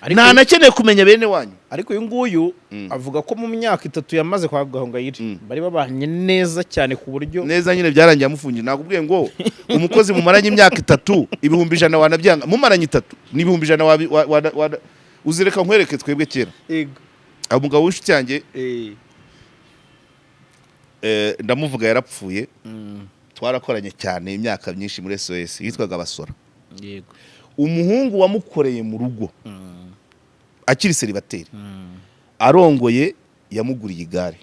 Ariko Ntanakeneye kumenya bene wanyu. Ariko uyu nguyu avuga ko mu myaka 3 yamaze kwa Gahongayire bari babanye neza cyane ku buryo Neza nyine, byarangiye amufungiye. Nakubwiye ngo umukozi mumaranye imyaka 3, 100,000 wanabyanga. Mumaranye 3 ni 100,000 uzireka nkwereke. Twebwe kera, umugabo w'inshuti yanjye, ndamuvuga, yarapfuye, twarakoranye cyane imyaka myinshi muri SOS, yitwaga Basora. Umuhungu wamukoreye mu rugo akiri célibataire, arongoye yamuguriye igare.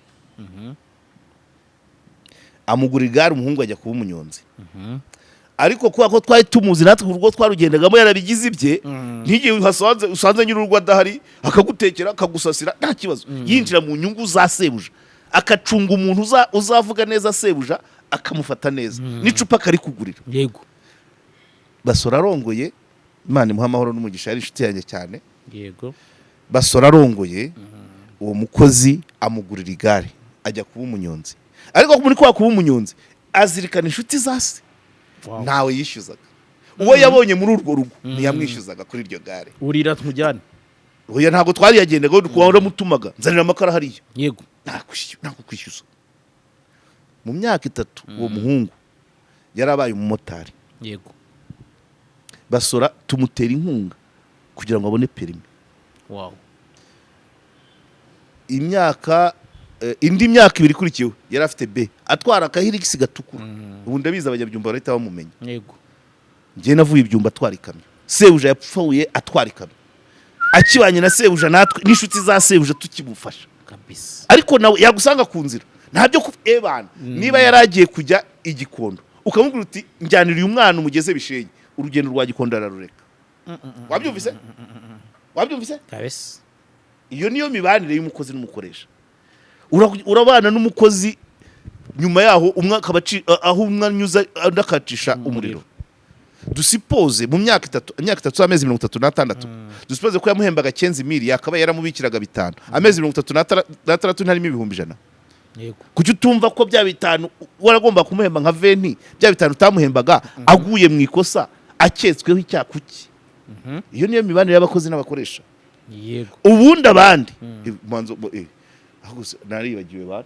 Amugura igare, umuhungu ajya kuba umunyonzi. Ariko kubera ko twari tumuzi natwe, urugo twarugendagamo yarabigize ibye, ntigihe uhasanze usanze nyir'urugo adahari, akagutekera, akagusasira, nta kibazo, yinjira mu nyungu za sebuja, akacunga umuntu uzavuga neza sebuja, akamufata neza, n'icupa akarikugurira. Basora arongoye, Imana imuha amahoro n'umugisha, yari inshuti yanjye cyane. Basora arongoye, uwo mukozi amugurira igare, ajya kuba umunyonzi. Ariko muri kwa kuba umunyonzi azirikana inshuti za se. Ntawe yishyuzaga. Uwo yabonye muri urwo rugo ntiyamwishyuzaga kuri iryo gare. Urira tumujyane. Oya, ntabwo twariyagendaga, kuba waramutumaga: "Nzanira amakara hariya." Ntabwo kwishyuza. Mu myaka 3 uwo muhungu yarabaye umumotari. Basora tumutera inkunga kugira ngo abone permis. Imyaka indi myaka 2 ikurikiyeho yari afite B, atwara akahirigisi gatukura. Ubu ndabizi abanyabyumba barahita bamumenya. Njye navuye ibyumba atwara ikamyo. Sebuja yapfuye atwara ikamyo, akibanye na sebuja, natwe n'inshuti za sebuja tukimufasha. Ariko nawe yagusanga ku nzira, ntabyo ku ebana. Niba yari agiye kujya igikondo, ukamubwira uti: "Njyanira uyu mwana umugeze Bishenyi," urugendo rwa Gikondo ararureka. Wabyumvise? Wabyumvise? Kabisa. Iyo niyo mibanire y'umukozi n'umukoresha. Urabana n'umukozi, nyuma yaho umwe akaba aho umwe anyuza undi akacisha umuriro. Dusuppose mu myaka 3, imyaka 3 z'amezi 36, dusuppose ko yamuhembaga 15 000, yakaba yaramubikiraga bitanu. Amezi 36 ntarimo 100,000. Kuki utumva ko bya bitanu waragomba kumuhemba nka 20, bya bitanu utamuhembaga, aguye mu ikosa aketsweho icyaha? Kuki? Iyo niyo mibanire y'abakozi n'abakoresha. Ubundi abandi manzo ahubwo se naribagiwe bana.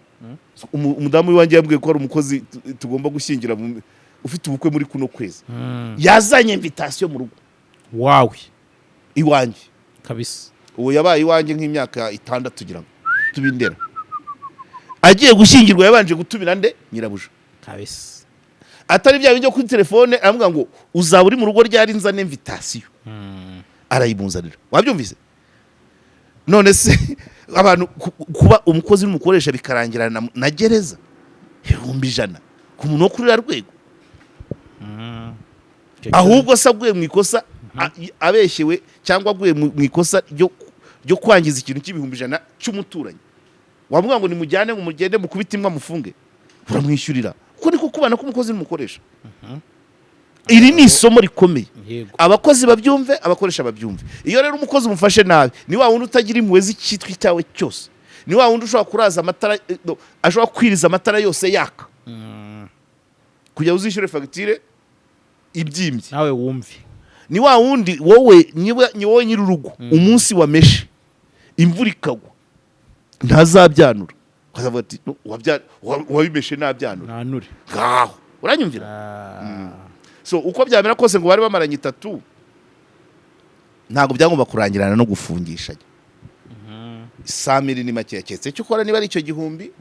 Umudamu w'iwanjye yambwiye ko hari umukozi tugomba gushyingira ufite ubukwe muri kuno kwezi, yazanye invitation mu rugo. Wawe? Iwanjye. Ubu yabaye iwanjye nk'imyaka 6 ngira ngo tubindera. Agiye gushyingirwa yabanje gutumira nde? Nyirabuja. Atari bya bindi byo kuri telefone, aramubwira ngo: "Uzaba uri mu rugo ryari nzane invitation?" Arayimuzanira. Wabyumvise? None se abantu kuba umukozi n'umukoresha bikarangirana na gereza, 100,000 ku muntu wo kuri ruriya rwego? Ahubwo se aguye mu ikosa? Abeshyewe cyangwa aguye mu ikosa ryo kwangiza ikintu cy'100,000 cy'umuturanyi, wamubwira ngo nimujyane, ngo mugende mukubite imbwa mufunge, uramwishyurira. Kuko niko kubana k'umukozi n'umukoresha. Iri ni isomo rikomeye. Abakozi babyumve, abakoresha babyumve. Iyo rero umukozi umufashe nabi, ni wa wundi utagira impuhwe z'icyitwa icyawe cyose, ni wa wundi ushobora kuraza amatara, no, ashobora kwiriza amatara yose yaka kugira ngo uzishyure fagitire ibyimbye. Nawe wumve. Ni wa wundi wowe, niba ni wowe nyir'urugo, umunsi wameshe imvura ikagwa ntazabyanura, ukazavuga ati: "No, uwabimeshe ntabyanura." Ntanure. Ngaho uranyumvira. So uko byamera kose, ngo bari bamaranye 3, ntabwo byagomba kurangirana no gufungishanya. 100,000 ni make. Keretse icyo ukora, niba ari icyo gihumbi,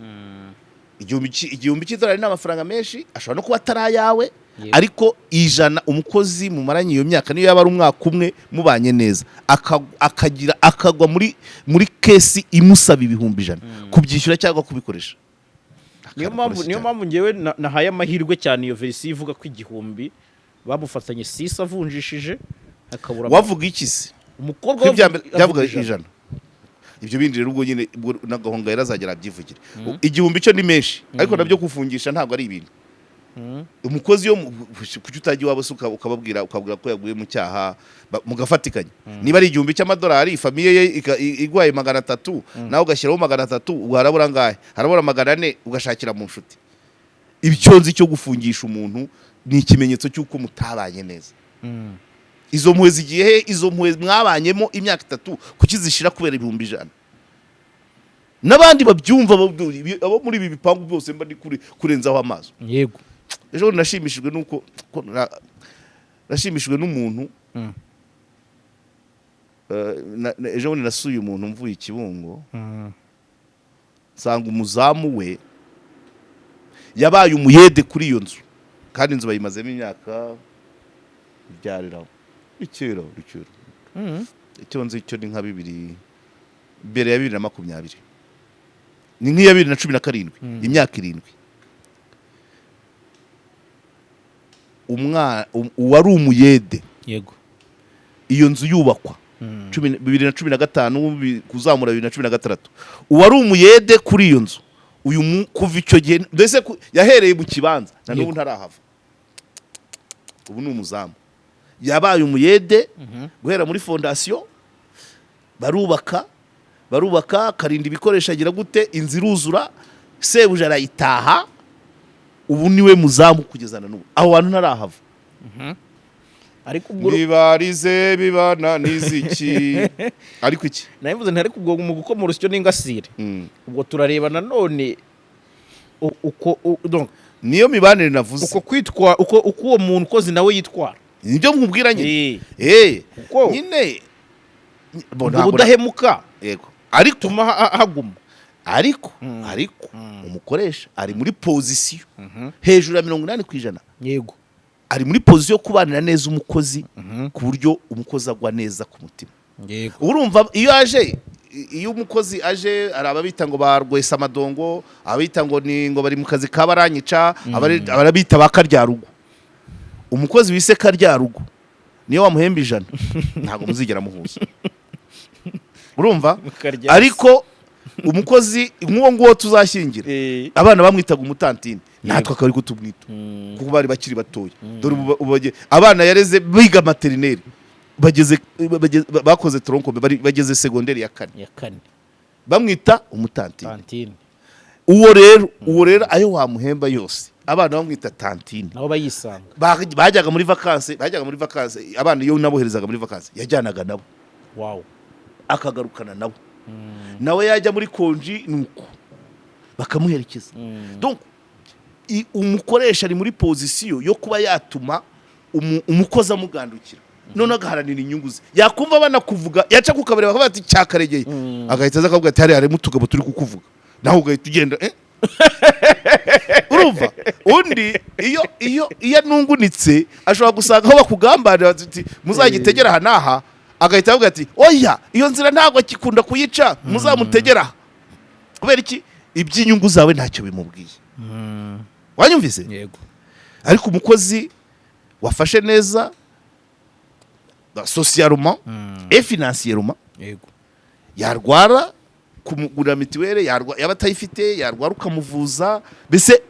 igihumbi cy'idolari ni amafaranga menshi, ashobora no kuba atari ayawe. Ariko 100, umukozi mumaranye iyo myaka, niyo yaba ari umwaka umwe mubanye neza, akagira akagwa muri case imusaba 100,000 kubyishyura cyangwa kubikoresha. Niyo Akantu mpamvu koroshye niyo cyane. mpamvu ngewe nahaye amahirwe cyane iyo version ivuga ko 1000 bamufatanye sisi avunjishije akabura. Wavuga iki se? Umukobwa Ko ibya we mbere byavuga avuga 100. 100. Ibyo bindi rero, ubwo nyine ubwo na Gahongayire azagera abyivugire. 1000 cyo ni menshi, ariko nabyo kufungisha ntabwo ari ibintu. Umukozi yo kuki utajya iwabo se ukababwira, ukabwira ko yaguye mu cyaha, mugafatikanya? Niba ari 1000 cy'amadolari, famille ye igwaye 300, nawe ugashyiraho 300, ubwo harabura angahe? Harabura 400, ugashakira mu nshuti. Ibyo nzi cyo gufungisha umuntu ni ikimenyetso cy'uko mutabanye neza. Izo mpuhwe zigiye he? Izo mpuhwe mwabanyemo imyaka 3 kuki zishira kubera 100,000? N'abandi babyumva, abo muri ibi bipangu byose mba ndi kurenzaho amaso. Ejo bundi nashimishijwe nuko nashimishijwe n'umuntu. Ejo bundi nasuye umuntu mvuye i Kibungo, nsanga umuzamu we yabaye umuyede kuri iyo nzu, kandi inzu bayimazemo imyaka ibyarira ikera ikera. Icyo nzi cyo ni nka bibiri, mbere ya 2020, ni nk'iya 2017, imyaka 7. Uwari umuyede, iyo nzu yubakwa 2015 kuzamura 2016, uwari umuyede kuri iyo nzu uyu kuva icyo gihe mbese yahereye mu kibanza na n'ubu ntarahava. Ubu ni umuzamu, yabaye umuyede guhera muri fondation, barubaka, barubaka, akarinda ibikoresho, agira gute, inzu iruzura, sebuja arayitaha, ubu niwe muzamu kugeza na n'ubu. Aho hantu ntarahava. Ariko ubwo Nibarize bibana n'iziki, ariko iki? Nabivuze nti ariko ubwo mu gukoma urusyo n'ingasire, ubwo turareba nanone uko donc Niyo mibanire navuze. Uko kwitwa, uko uwo muntu ukozi nawe yitwara. Nibyo nkubwira nyine. Eh, Kuko Nyine bo ubwo ntabwo budahemuka yego, ariko tuma haguma. Ariko ariko umukoresha ari muri position hejuru ya 80%. Ari muri position yo kubanira neza umukozi, ku buryo umukozi agwa neza ku mutima. Urumva iyo aje, iyo umukozi aje, hari ababita ngo ba rwesamadongo, ababita ngo ni ngo bari mu kazi ka baranyica, ababita ba karyarugo. Umukozi wise karyarugo, niyo wamuhemba 100 ntabwo muzigera muhuza, urumva? Mukaryasa. Ariko umukozi nk'uwo nguwo tuzashyingira, abana bamwitaga umutantine, natwe akaba ariko tumwita, kuko bari bakiri batoya. Dore ubu abana yareze biga maternelle, bageze bakoze tronc commun, bageze segonderi ya kane. Ya kane. Bamwita umutantine. Tantine. Uwo rero ayo wamuhemba yose, abana bamwita tantine. Nabo bayisanga. Bajyaga muri vacances, bajyaga muri vacances abana, iyo naboherezaga muri vacances yajyanaga nabo, akagarukana nabo, nawe yajya muri congé nuko bakamuherekeza. Donc umukoresha ari muri position yo kuba yatuma umukozi amugandukira, none agaharanira inyungu ze. Yakumva banakuvuga, yaca ku kabari bakavuga ati cyakaregeye, agahita aza akavuga ati hariya harimo utugabo turi kukuvuga, nawe ugahita ugenda, eh? Urumva undi iyo anungunitse ashobora gusanga aho bakugambanira bati muzagitegera aha n'aha, agahita avuga ati oya, iyo nzira ntabwo akikunda kuyica, muzamutegera aha. Kubera iki? Iby'inyungu zawe ntacyo bimubwiye. Wanyumvise? Yego. Ariko umukozi wafashe neza Socialement et financièrement. Yarwara, kumugurira mituweli, yaba atayifite, yarwara ukamuvuza, mbese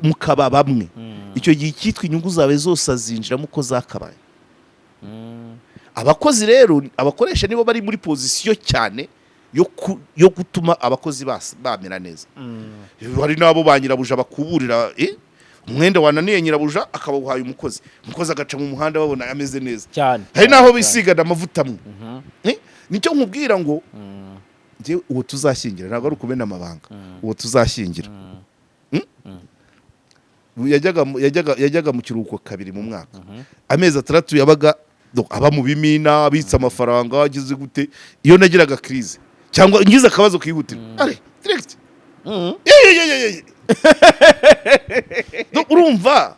mukaba bamwe. Icyo gihe icyitwa inyungu zawe zose azinjiramo uko zakabaye. Abakozi rero, abakoresha nibo bari muri position cyane yo gutuma abakozi bamera neza. Hari n'abo ba nyirabuja bakuburira, umwenda wananiye nyirabuja akabawuhaye umukozi, umukozi agaca mu muhanda babona ameze neza. Hari n'aho bisigana amavuta amwe. Nicyo nkubwira ngo njyewe uwo tuzashyingira, ntabwo ari ukumena amabanga, uwo tuzashyingira, Yajyaga mu kiruhuko kabiri mu mwaka, amezi 6 yabaga donc aba mu bimina, abitsa amafaranga, ageze gute. Iyo nagiraga crise cyangwa ngize akabazo kihutirwa, allez, direct. Ye, ye, ye, ye, ye. Donc, urumva,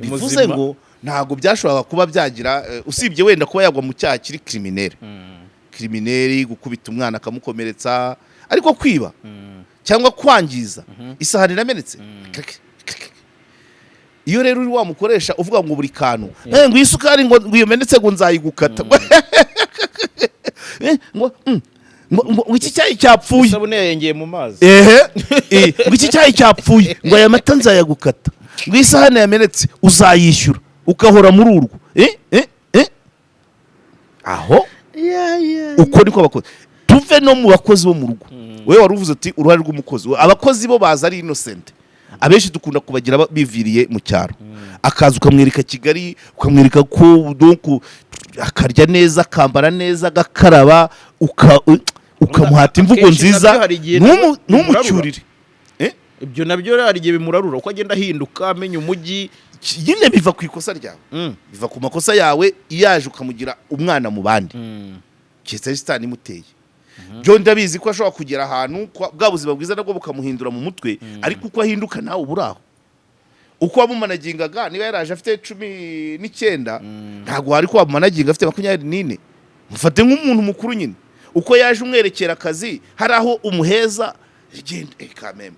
bivuze ngo ntabwo byashoboraga kuba byagira, usibye wenda kuba yagwa mu cyaha kiri criminel, criminel, gukubita umwana akamukomeretsa, ariko kwiba cyangwa kwangiza isahani iramenetse. Krik, krik. Iyo rero uri wamukoresha uvuga ngo buri kantu, ngo isukari ngo imenetse ngo nzayigukata, ngo ngo iki cyayi cyapfuye, Isabune yayengeye mu mazi. Ehe, ngo iki cyayi cyapfuye, ngo aya mata nzayagukata, ngo isahani yamenetse uzayishyura, ukahora muri urwo, aho uko niko abakozi. Tuve no mu bakozi bo mu rugo. Wowe wari uvuze uti uruhare rw'umukozi. Abakozi bo baza ari innocent, abenshi dukunda kubagira biviriye mu cyaro, akaza ukamwereka Kigali, ukamwereka ko donc akarya neza, akambara neza, agakaraba, ukamuhata imvugo Akenshi nziza, nabyo hari igihe nabyo ntumucyurire. Ibyo nabyo hari igihe bimurarura, uko agenda ahinduka, amenya umujyi. Nyine biva ku ikosa ryawe, biva ku makosa yawe. Iyo yaje ukamugira umwana mu bandi, keretse shitani imuteye. Byo ndabizi ko ashobora kugera ahantu bwa buzima bwiza nabwo bukamuhindura mu mutwe, ariko uko ahinduka nawe uba uri aho. Uko wamumanagingaga, niba yaraje afite 19, ntabwo wari ko wamumanaginga afite 24. Mufate nk'umuntu mukuru nyine. Uko yaje umwerekera akazi, hari aho umuheza, genda, kameme.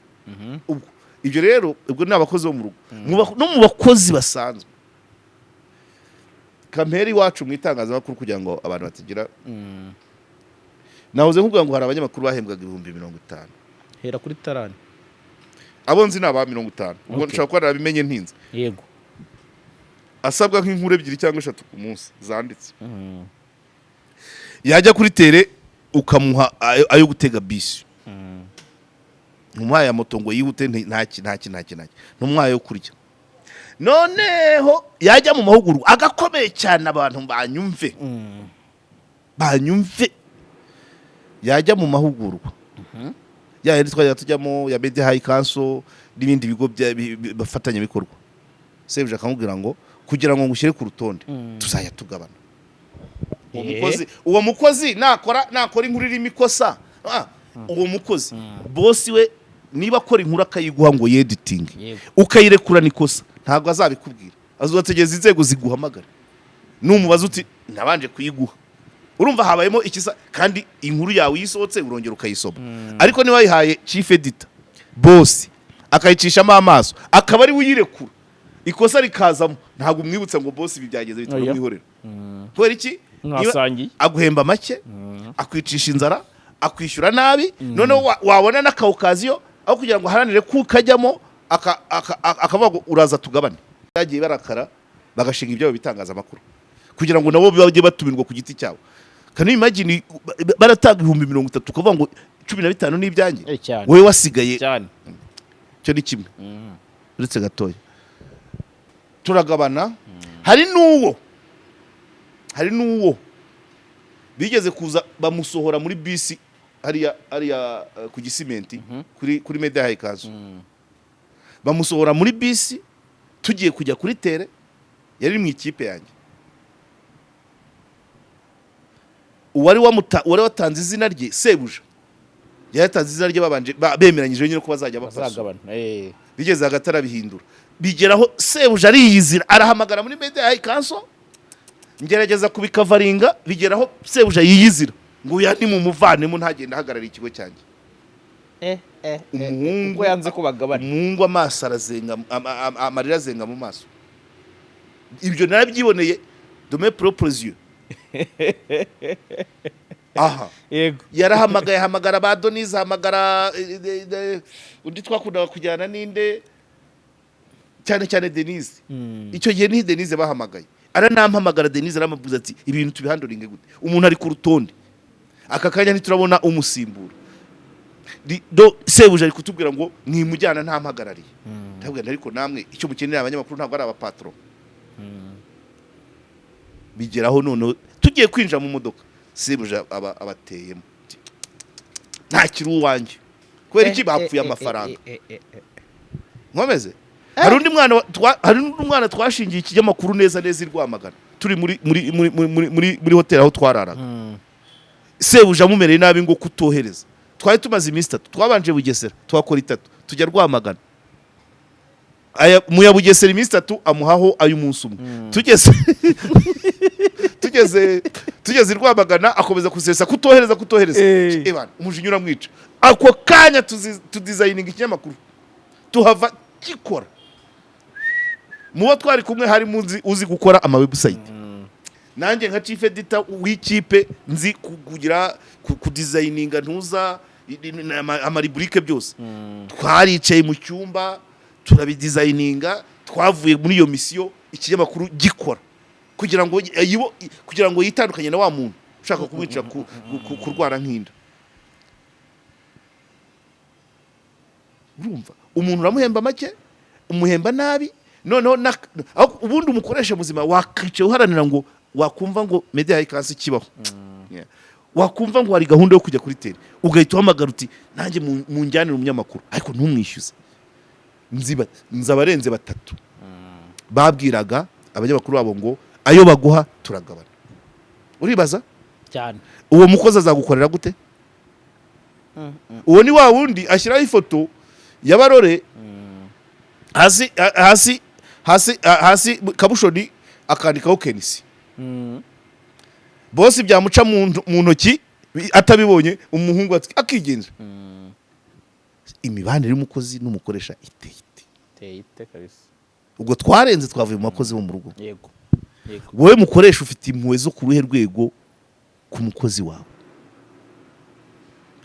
Ubwo ibyo rero, ubwo ni abakozi bo mu rugo. No mu bakozi basanzwe kamperi iwacu mu itangazamakuru, kugira ngo abantu batagira, nahoze nkubwira ngo hari abanyamakuru bahembwaga 50,000. Hera kuri tarani. Abo nzi ni aba 50, ubwo nshobora kuba narabimenye ntinze. Asabwa nk'inkuru ebyiri cyangwa eshatu ku munsi zanditse, yajya kuri terrain ukamuha ayo gutega bisi, ntumuhaye ya moto ngo yihute, ntaki ntaki ntaki ntaki, ntumuhaye ayo kurya. Noneho yajya mu mahugurwa agakomeye cyane, abantu banyumve, banyumve, yajya mu mahugurwa ya yandi twajya tujyamo ya Media High Council n'ibindi bigo bafatanyabikorwa, sebuja akamubwira ngo kugira ngo ngushyire ku rutonde tuzajya tugabana. Uwo mukozi, uwo mukozi nakora inkuru irimo ikosa, uwo mukozi boss we niba akora inkuru akayiguha ngo yeditinge, ukayirekurana ikosa, ntabwo azabikubwira, azategereza inzego ziguhamagara. Numubaza uti nabanje kuyiguha, urumva habayemo ikisa. Kandi inkuru yawe iyo isohotse urongera ukayisoma, ariko niba wayihaye chief editor, boss akayicishamo amaso, akaba ari we uyirekura ikosa rikazamo, ntabwo umwibutsa ngo boss ibi byageze bite. Oya. Uramwihorera. Kubera iki? Mwasangiye. Aguhemba make, akwicisha inzara, akwishyura nabi, noneho wabona n'akawukaziyo aho kugira ngo aharanire ko ukajyamo, akavuga ngo uraza tugabane. Bagiye barakara bagashinga ibyabo bitangazamakuru kugira ngo nabo bajye batumirwa ku giti cyabo. Can you imagine, baratanga 30,000, ukavuga ngo 15 ni ibyanjye, Cyane. wowe wasigaye? Cyane. Icyo ni kimwe. Uretse gatoya turagabana. Hari n'uwo bigeze kuza bamusohora muri bisi hariya ku Gisimenti, kuri Media High Council, bamusohora muri bisi tugiye kujya kuri terrain, yari mu ikipe yanjye. Uwari watanze izina rye, sebuja yari yatanze izina rye, babanje bemeranyije nyine ko bazajya bapasura. Bazagabana. Bigeze hagati arabihindura, bigeraho sebuja ariyizira, arahamagara muri Media High Council, ngerageza kubikavaringa, bigeraho sebuja yiyizira ngo uya nimumuvanemo, ntagenda ahagarara ikigo cyanjye. Umuhungu Ubwo yanze ko bagabana. Umuhungu amaso arazenga, amarira azenga mu maso. Ibyo narabyiboneye. De mes propres yeux. Aha. Yarahamagaye, ahamagara ba Donize, ahamagara undi twakundaga kujyana ninde, cyane cyane Denise. Icyo gihe ni Denise bahamagaye, aranampamagara. Denise aramubwiza ati: "Ibintu tubihandlinge gute? Umuntu ari ku rutonde, aka kanya ntiturabona umusimbura." Do sebuja ari kutubwira ngo mwimujyana ntampagarariye. Ndabwira nti: "Ariko namwe icyo mukenera, abanyamakuru ntabwo ari abapatron." Bigeraho noneho tugiye kwinjira mu modoka, sebuja aba abateyemo: "Ntakiri uwanjye." Kubera iki? Bapfuye amafaranga. Nkomeze, hari undi mwana twashingiye ikinyamakuru neza neza i Rwamagana, turi muri hoteli aho twararaga. Sebuja amumereye nabi ngo kutohereza. Twari tumaze iminsi 3, twabanje Bugesera, tuhakora 3, tujya Rwamagana. Aya mu ya Bugesera iminsi 3, amuhaho ay'umunsi umwe. Tugeze i Rwamagana, akomeza kusesa kutohereza, kutohereza. Ebana, umujinya uramwica. Ako kanya tudesigninga ikinyamakuru, tuhava gikora. Mu bo twari kumwe harimo uzi gukora ama website, nanjye nka chief editor w'ikipe nzi kugira kudesigninga ntuza amarubrique byose. Twaricaye mu cyumba turabidesigninga. Twavuye muri iyo mission ikinyamakuru gikora, kugira ngo yitandukanye na wa muntu ushaka kumwica kurwara nk'inda. Urumva, umuntu uramuhemba make, umuhemba nabi, noneho aho ubundi umukoresha muzima wakicaye uharanira ngo wakumva ngo media high kibaho. Yeah. Wakumva ngo hari gahunda yo kujya kuri terrain, ugahita uhamagara uti: "Nanjye munjyanire umunyamakuru," ariko ntumwishyuze. Nzi abarenze batatu babwiraga abanyamakuru babo ngo ayo baguha turagabana. Uribaza Cyane. uwo mukozi azagukorera gute? Uwo ni wa wundi ashyiraho ifoto ya Barore hasi hasi hasi hasi kabushoni, akandikaho KNC. Bose byamuca mu ntoki atabibonye, umuhungu akigenza. Imibanire y'umukozi n'umukoresha iteye ite? Iteye ite kabisa? Ubwo twarenze, twavuye mu bakozi bo mu rugo. yego yego Wowe mukoresha, ufite impuhwe zo ku ruhe rwego ku mukozi wawe?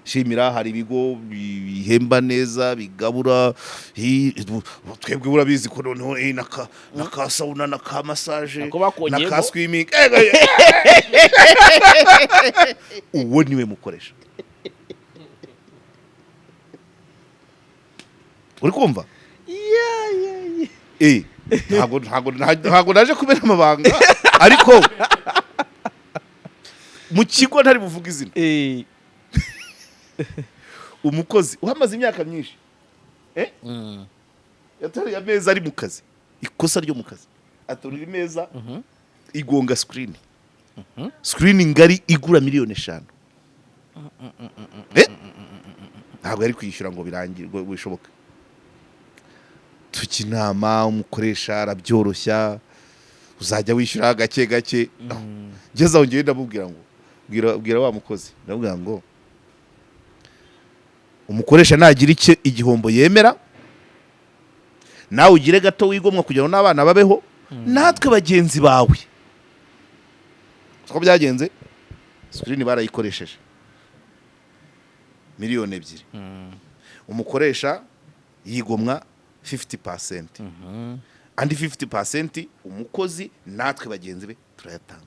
Shimira, hari ibigo bihemba neza, bigabura. Twebwe urabizi ko noneho naka sauna, naka massage, Nako bakongeyemo. naka swimming. Uwo niwe mukoresha uri kumva? Ntabwo naje kubera amabanga, ariko mu kigo ntari buvuge izina, umukozi uhamaze imyaka myinshi yateruye ameza ari mu kazi, ikosa ryo mu kazi, aterura imeza igonga screen, screen ngari igura miliyoni 5. Ntabwo yari kwishyura ngo birangire, ngo bishoboke. Tujya inama, umukoresha arabyoroshya: "Uzajya wishyura gake gake." Ngeze aho ngewe ndamubwira ngo bwira wa mukozi, ndamubwira ngo umukoresha nagira icyo igihombo yemera, nawe ugire gato wigomwa kugira ngo n'abana babeho, natwe bagenzi bawe. Siko byagenze, screen barayikoresheje miliyoni 2, umukoresha yigomwa 50%, andi 50% umukozi natwe bagenzi be turayatanga.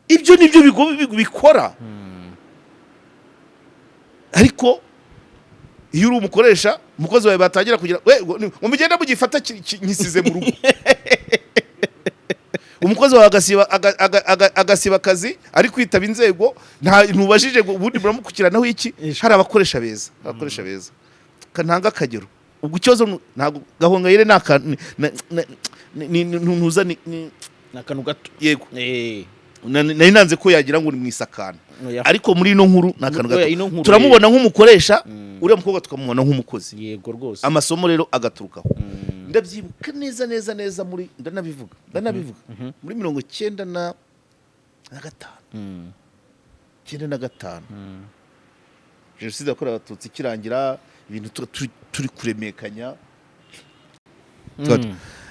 Ibyo nibyo bigo bikora. Ariko iyo uri umukoresha, umukozi wawe batangira kugira we ngo mugende mugifata nkisize mu rugo, umukozi wawe agasiba akazi ari kwitaba inzego, nta ntubajije ngo ubundi muramukurikiranaho iki? Hari abakoresha beza, abakoresha beza. Ntanga akagero. Ubwo ikibazo ntabwo Gahongayire ni aka ntuza Ni akantu gato. Yego. Nari nanze ko yagira ngo ni mu isakana. Oya. Ariko muri ino nkuru ni akantu Oya, gato. ino nkuru, Turamubona nk'umukoresha, uriya mukobwa tukamubona nk'umukozi. Yego rwose. Amasomo rero agaturukaho. Ndabyibuka neza neza neza muri, ndanabivuga, muri 95, 95, jenoside yakorewe Abatutsi ikirangira, ibintu turi kuremekanya.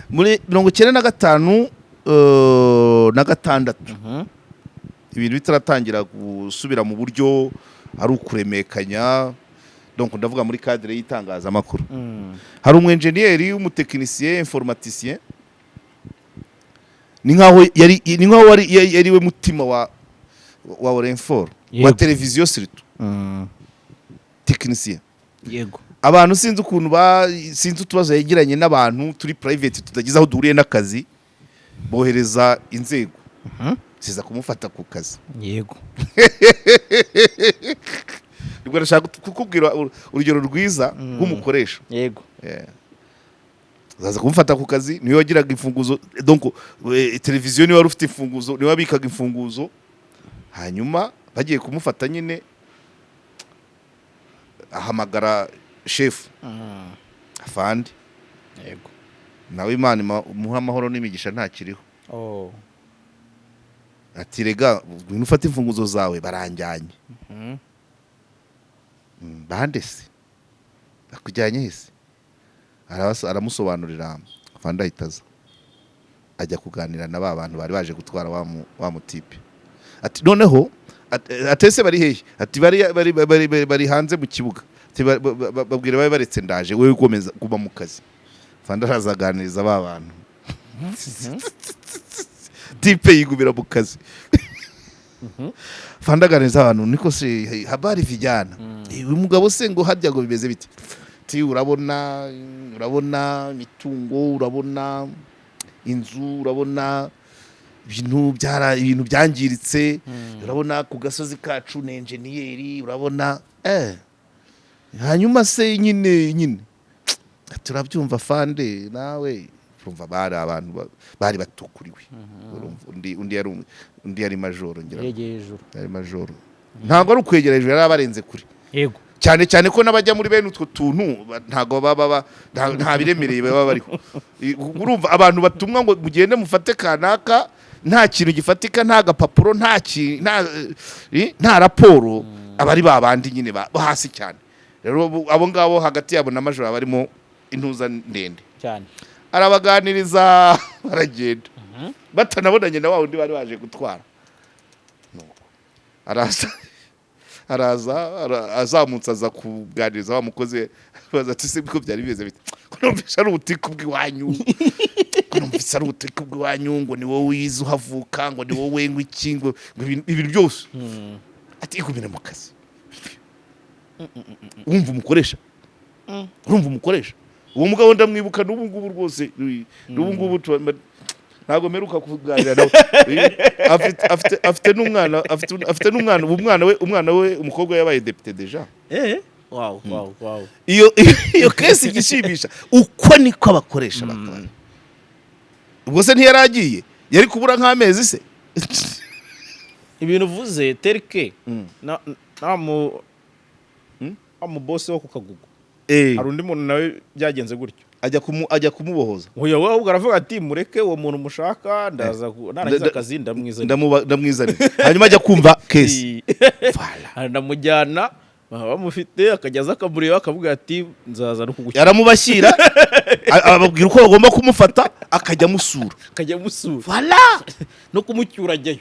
Muri 95, na gatandatu, ibintu bitaratangira gusubira mu buryo, ari ukuremekanya, donc ndavuga muri cadre y'itangazamakuru, hari umu enjeniyeri w'umutekinisiye informaticien, ni nkaho yari we mutima wa Orinfor, wa televiziyo surtout, technicien. Abantu sinzi ukuntu sinzi utubazo yegeranye n'abantu turi private tutagize aho duhuriye n'akazi, bohereza inzego ziza kumufata ku kazi. Nibwo ndashaka kukubwira urugero rwiza rw'umukoresha. Yeah. Zaza kumufata ku kazi, niwe wagiraga imfunguzo, donc televiziyo niwe wari ufite imfunguzo, niwe wabikaga imfunguzo. Hanyuma bagiye kumufata nyine, ahamagara shefu, afande. Nawe Imana imuhe amahoro n'imigisha, ntakiriho. Oh. Ati: "Rega ngwino ufate imfunguzo zawe, baranjyanye." Bande se akujyanye hese?" Aramusobanurira. Afande ahita aza, ajya kuganira na ba bantu bari baje gutwara wa mutipe. Ati noneho atese bari hehe? Ati bari hanze mu kibuga. Ati babwire babe baretse, ndaje, wowe gomeza guma mu kazi. Afande araza aganiriza ba bantu, type yigumira mu kazi. Afande aganiriza abantu: "Niko se, habari vijana? Uyu mugabo se ngo harya ngo bimeze bite?" Ati: Urabona imitungo, urabona inzu, urabona ibintu byara ibintu byangiritse, urabona ku gasozi kacu ni enjeniyeri, urabona." Hanyuma se nyine turabyumva fande, nawe urumva bari abantu bari batukuriwe. Urumva undi yari majoro, ngira ngo. Yegeye hejuru. Yari majoro, ntabwo ari ukwegera hejuru, yari abarenze kure. Cyane cyane ko n'abajya muri bene utwo tuntu ntabwo baba nta biremereye baba bariho. Urumva abantu batumwa ngo mugende mufate kanaka, nta kintu gifatika, nta gapapuro, nta raporo, aba ari ba bandi nyine bo hasi cyane. Rero abo ngabo hagati yabo na majoro haba harimo intuza ndende. Cyane. Arabaganiriza, baragenda batanabonanye na wa wundi bari baje gutwara. Nuko araza azamutse, aza kuganiriza wa mukozi, baza ati: "Se ko byari bimeze bite, ko numvise ari ubutiku bw'iwanyu, ko numvise ari ubutiku bw'iwanyu, ngo ni wowe wize uhavuka, ngo ni wowe, ngo iki, ngo ibintu byose?" Ati: "Igumire mu kazi." Wumva umukoresha, urumva umukoresha. Uwo mugabo ndamwibuka n'ubu ngubu rwose, n'ubu ngubu ntabwo mperuka kuganira nawe. Afite n'umwana ubu, umwana we umukobwa yabaye depite déjà. Wow. Iyo case igishimisha, uko niko abakoresha bakora. Ubwo se ntiyari agiye, yari kubura nk'amezi se? Ibintu uvuze terike na mu wa mu boss wo ku Kagugu, hari undi muntu nawe byagenze gutyo. Ajya kumubohoza. Oya, we ahubwo aravuga ati: "Mureke uwo muntu mushaka, ndaza narangiza akazi ndamwizanira." Ndamwizanira. Hanyuma ajya kumva case. Voilà. Ndamujyana, baba bamufite, akajya aza akamureba, akavuga ati: "Nzaza no kugushyira." Yaramubashyira, ababwira uko bagomba kumufata, akajya amusura. Akajya amusura. Voilà. No kumucyura ajyayo.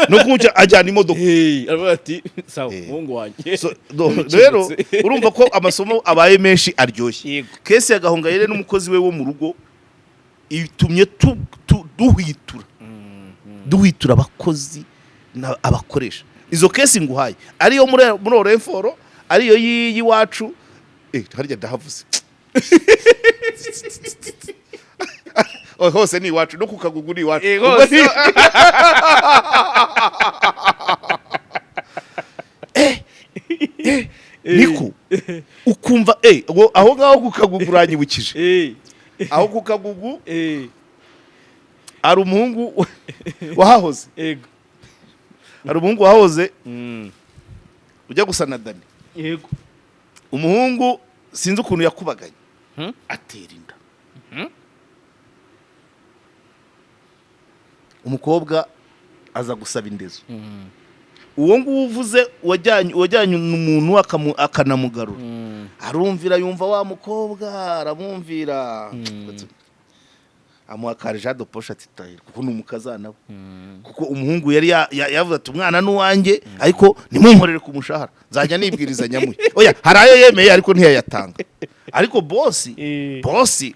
No kumuca ajyana imodoka. Hey, aravuga ati: "Sawa, muhungu wanjye." So, rero urumva ko amasomo abaye menshi aryoshye. Case ya Gahongayire n'umukozi we wo mu rugo itumye duhwitura abakozi abakoresha. Izo case nguhaye, ariyo muri Orinfor, ariyo y'iwacu, harya ndahavuze. Oh, hose ni iwacu, no ku Kagugu ni iwacu. Ubwo Hose. Niko ukumva aho ngaho ku Kagugu uranyibukije. Aho ku Kagugu hari umuhungu wahahoze. Hari umuhungu wahahoze ujya gusa na Dani. Umuhungu sinzi ukuntu yakubaganye, atera inda. Umukobwa aza gusaba indezo. Uwo nguwo uvuze wajyanye umuntu akanamugarura, arumvira, yumva wa mukobwa aramwumvira. Amuha ka argent de poche, ati tahira, kuko ni umukazana we, kuko umuhungu yari yavuze ati umwana ni uwanjye, ariko ntimunkorere ku mushahara, nzajya nibwiriza nyamuhe. Oya, hari ayo yemeye ariko ntiyayatanga, ariko bosi bosi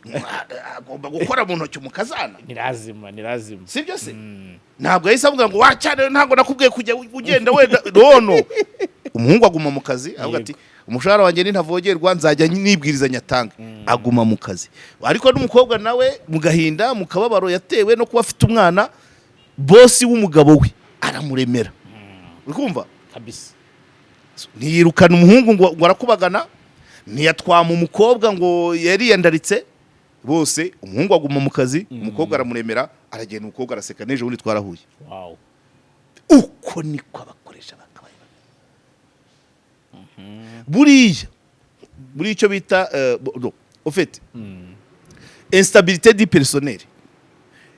agomba gukora mu ntoki umukazana. Ni lazima, ni lazima. Sibyo se? Ntabwo yahise avuga ngo wacyane, ntabwo nakubwiye kujya ugenda wenda. No, umuhungu aguma mu kazi, avuga ati umushahara wanjye nintavogerwa, nzajya nibwiriza nyatange. Aguma mu kazi, ariko n'umukobwa nawe mu gahinda, mu kababaro yatewe no kuba afite umwana, bosi w'umugabo we aramuremera, uri kumva? Kabisa. Ntiyirukana umuhungu ngo arakubagana, ntiyatwama umukobwa ngo yariyandaritse. Bose, umuhungu aguma mu kazi, umukobwa aramuremera, aragenda, umukobwa araseka. N'ejo bundi twarahuye. Uko niko abakoresha bakabaye bameze. Buriya buriya icyo bita no, au fait, instabilité du personnel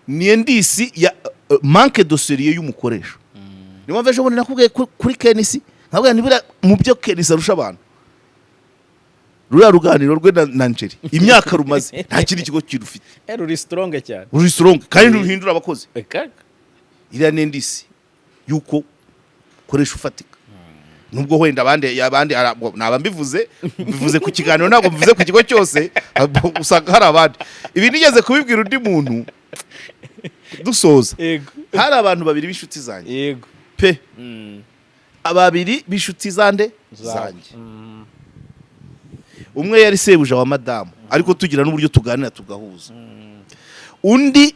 ni indice ya manque de sérieux y'umukoresha. Niyo mpamvu ejo bundi nakubwiye kuri KNC, nkabwira nti buriya mu byo KNC arusha abantu, ruriya ruganiro rwe na Njeri, imyaka rumaze, nta kindi kigo kirufite. Ruri strong cyane. Ruri strong kandi ruhindura abakozi. Kaka. Iriya ni indice y'uko ukoresha ufatika, nubwo wenda abandi naba mbivuze ku kiganiro, ntabwo mbivuze ku kigo cyose, usanga hari abandi. Ibi nigeze kubibwira undi muntu dusoza. Hari abantu babiri b'inshuti zanjye pe, babiri b'inshuti zande Zawe. zanjye. Umwe yari sebuja wa madamu, ariko tugira n'uburyo tuganira tugahuza. Undi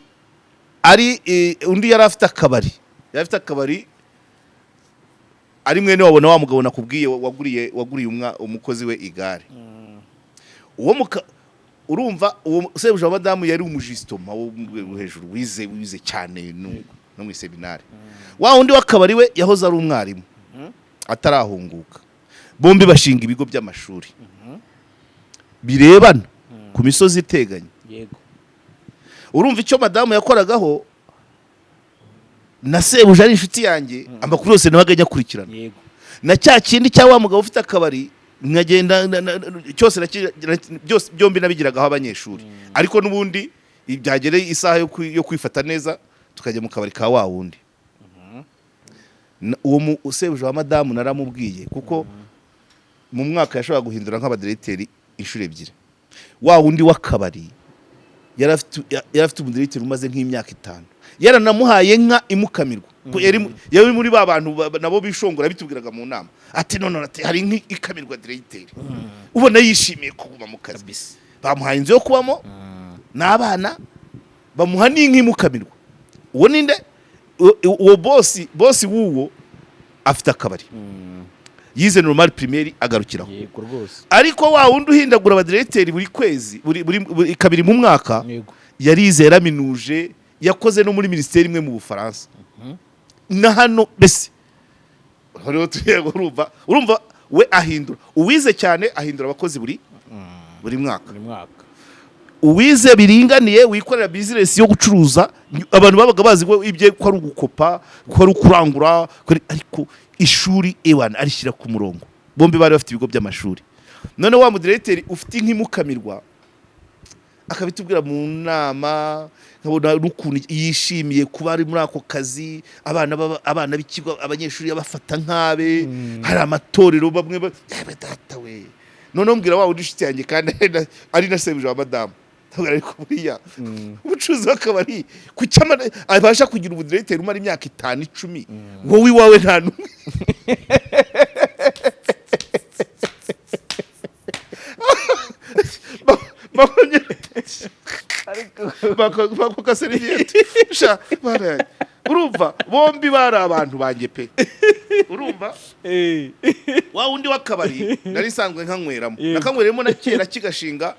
ari undi yari afite akabari, yari afite akabari, ari mwene wabo na wa mugabo nakubwiye waguriye umukozi we igare. Uwo muka urumva, uwo sebuja wa madamu yari umujisitoma wo mu rwego rwo hejuru, wize cyane no mu iseminari. Wa wundi w'akabari we yahoze ari umwarimu atarahunguka. Bombi bashinga ibigo by'amashuri birebana ku misozi iteganye. Urumva icyo madamu yakoragaho na sebuja ari inshuti yanjye, amakuru yose nawe ajya akurikirana. Na cya kindi cya wa mugabo ufite akabari nkagenda cyose byose byombi nabigiragaho abanyeshuri, ariko n'ubundi byagereye isaha yo kwifata neza, tukajya mu kabari ka wa wundi. Uwo sebuja wa madamu naramubwiye, kuko mu mwaka yashoboraga guhindura nk'abadiregiteri inshuro ebyiri. Wa wundi w'akabari yari afite umudiregiteri umaze nk'imyaka 5, yaranamuhaye nka imukamirwa. Ko yari muri ba bantu nabo bishongora, bitubwiraga mu nama ati none ati hari inka ikamirwa diregiteri, ubona yishimiye kuguma mu kazi. Bamuhaye inzu yo kubamo n'abana, bamuha n'inka imukamirwa. Uwo ninde? Uwo bosi w'uwo afite akabari yize normal primaire agarukiraho. Yego rwose. Ariko wa wundi uhindagura abadiregiteri buri kwezi, buri kabiri mu mwaka, yarize, yaraminuje, yakoze no muri minisiteri imwe mu Bufaransa na hano mbese. Hariho urumva we ahindura, uwize cyane ahindura abakozi buri mwaka. Buri mwaka. Uwize biringaniye, wikorera bizinesi yo gucuruza, abantu babaga bazi ko ibye ko ari ugukopa, ko ari ukurangura, ariko ishuri ewana arishyira ku murongo. Bombi bari bafite ibigo by'amashuri. None wa mudiregiteri ufite inkimukamirwa akabitubwira mu nama, nkabona n'ukuntu yishimiye kuba ari muri ako kazi, abana b'ikigo, abanyeshuri abafata nk'abe. Hari amatorero bamwe yewe data we. Noneho mbwira wa wundi inshuti yanjye kandi ari na sebuja wa madamu, ndabwira ariko buriya ubucuruzi bw'akabari kuki abasha kugira ubudiregiteri umara imyaka 5, 10, wowe iwawe nta n'umwe? Bako seriviyete sha baraye. Urumva bombi bari abantu banjye pe. Urumva wa wundi w'akabari nari nsanzwe nkanyweramo, nakanyweramo na kera kigashinga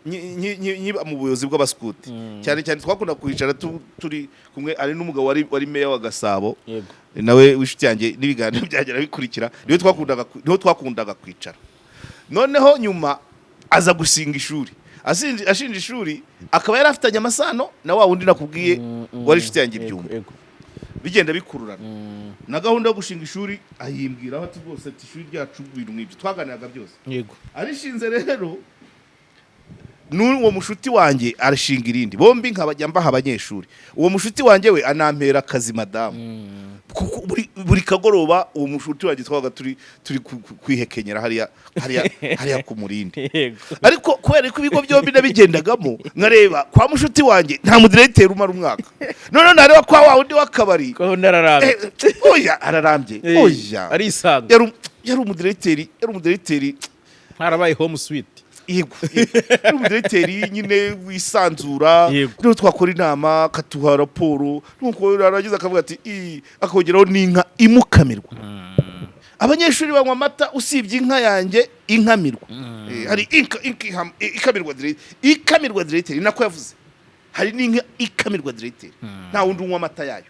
nkiba mu buyobozi bw'abaskuti, cyane cyane twakunda kwicara turi kumwe, ari n'umugabo wari meya wa Gasabo, nawe w'inshuti yanjye, n'ibiganiro byanjye arabikurikira, niwe twakundaga kwicara. Noneho nyuma aza gushinga ishuri, ashinja ishuri, akaba yari afitanye amasano na wa wundi nakubwiye wari inshuti yanjye. Ibyumba bigenda bikururana na gahunda yo gushinga ishuri, ayimbwiraho ati rwose, ati ishuri ryacu, ibintu nk'ibyo twaganiraga byose. Arishinze rero. N'uwo mushuti wanjye arashinga irindi, bombi nkabajya mbaha abanyeshuri. Uwo mushuti wanjye we anampera akazi madamu, kuko buri kagoroba uwo mushuti wanjye twabaga turi kwihekenyera hariya ku Murindi. Ariko kubera ko ibigo byombi nabigendagamo, nkareba kwa mushuti wanjye nta mudiregiteri umara umwaka, noneho nareba kwa wa wundi w'akabari. Ko nararambye. Oya, ararambye. Oya. Arisanga. Yari umudiregiteri. Harabaye home sweet. Yego. Yari umudiregiteri nyine wisanzura. Niho twakora inama akatuha raporo, nuko yarangiza akavuga ati akongeraho n'inka imukamirwa. Abanyeshuri banywa amata, usibye inka yanjye inkamirwa. Hari inka ikamirwa ikamirwa diregiteri, nako yavuze hari n'inka ikamirwa diregiteri, nta wundi unywa amata yayo.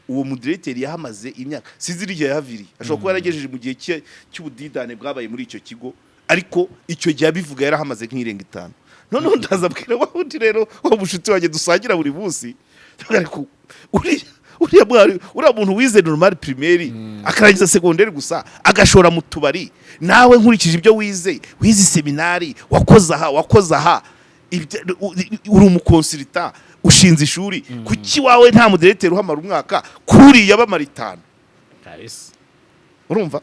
Uwo mudiregiteri yahamaze imyaka, sinzi n'igihe yahaviriye, ashobora kuba yaragejeje mu gihe cy'ubudidane bwabaye muri icyo kigo, ariko icyo gihe abivuga yarahamaze nk'irenga 5. Noneho ndaza abwira wa wundi rero, wa mushuti wanjye dusangira buri munsi, ariko uriya mwari, uriya muntu wize normal primaire akarangiza secondaire gusa agashora mu tubari, nawe nkurikije ibyo wize, wize seminari, wakoze aha, wakoze aha, uri umu consultant, ushinze ishuri, kuki wawe nta mudiregiteri uhamara umwaka, kuriya bamara 5? Kabisa. Urumva,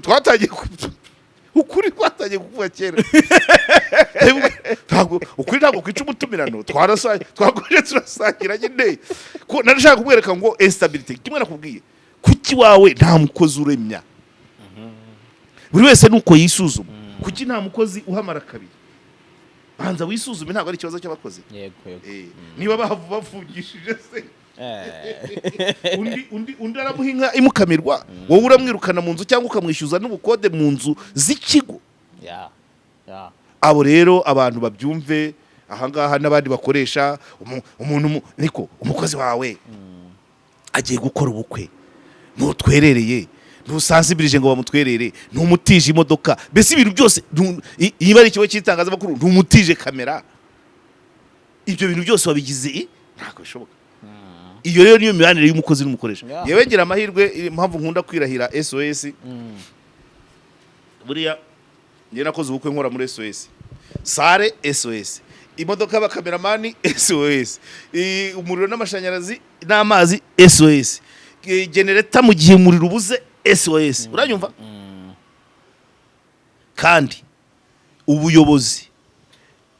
twatangiye ukuri twatangiye kuvuga kera. Ntabwo ukuri ntabwo kwica umutumirano, twakomeje turasangira nyine. Ko narashaka kumwereka ngo instabilité kimwe nakubwiye, kuki wawe nta mukozi uremya? Buri wese nuko yisuzuma, kuki nta mukozi uhamara kabiri? Banza wisuzume, ntabwo ari ikibazo cy'abakozi. yego yego Niba bavugishije se undi aramuha inka imukamirwa, wowe uramwirukana mu nzu cyangwa ukamwishyuza n'ubukode mu nzu z'ikigo. Ya ya. Abo rero abantu babyumve ahangaha n'abandi bakoresha umuntu niko umukozi wawe agiye gukora ubukwe, ntutwerereye, ntusansibirije ngo bamutwerere, ntumutije imodoka, mbese ibintu byose, niba ari ikigo cy'itangazamakuru ntumutije kamera, ibyo bintu byose wabigize ntabwo bishoboka. Iyo rero niyo mibanire y'umukozi n'umukoresha. Yewe, ngira amahirwe, impamvu nkunda kwirahira SOS, buriya njye nakoze ubukwe nkora muri SOS, salle SOS, imodoka y'abakameramani SOS, umuriro n'amashanyarazi n'amazi SOS, generator mu gihe umuriro ubuze SOS. Uranyumva? Kandi ubuyobozi,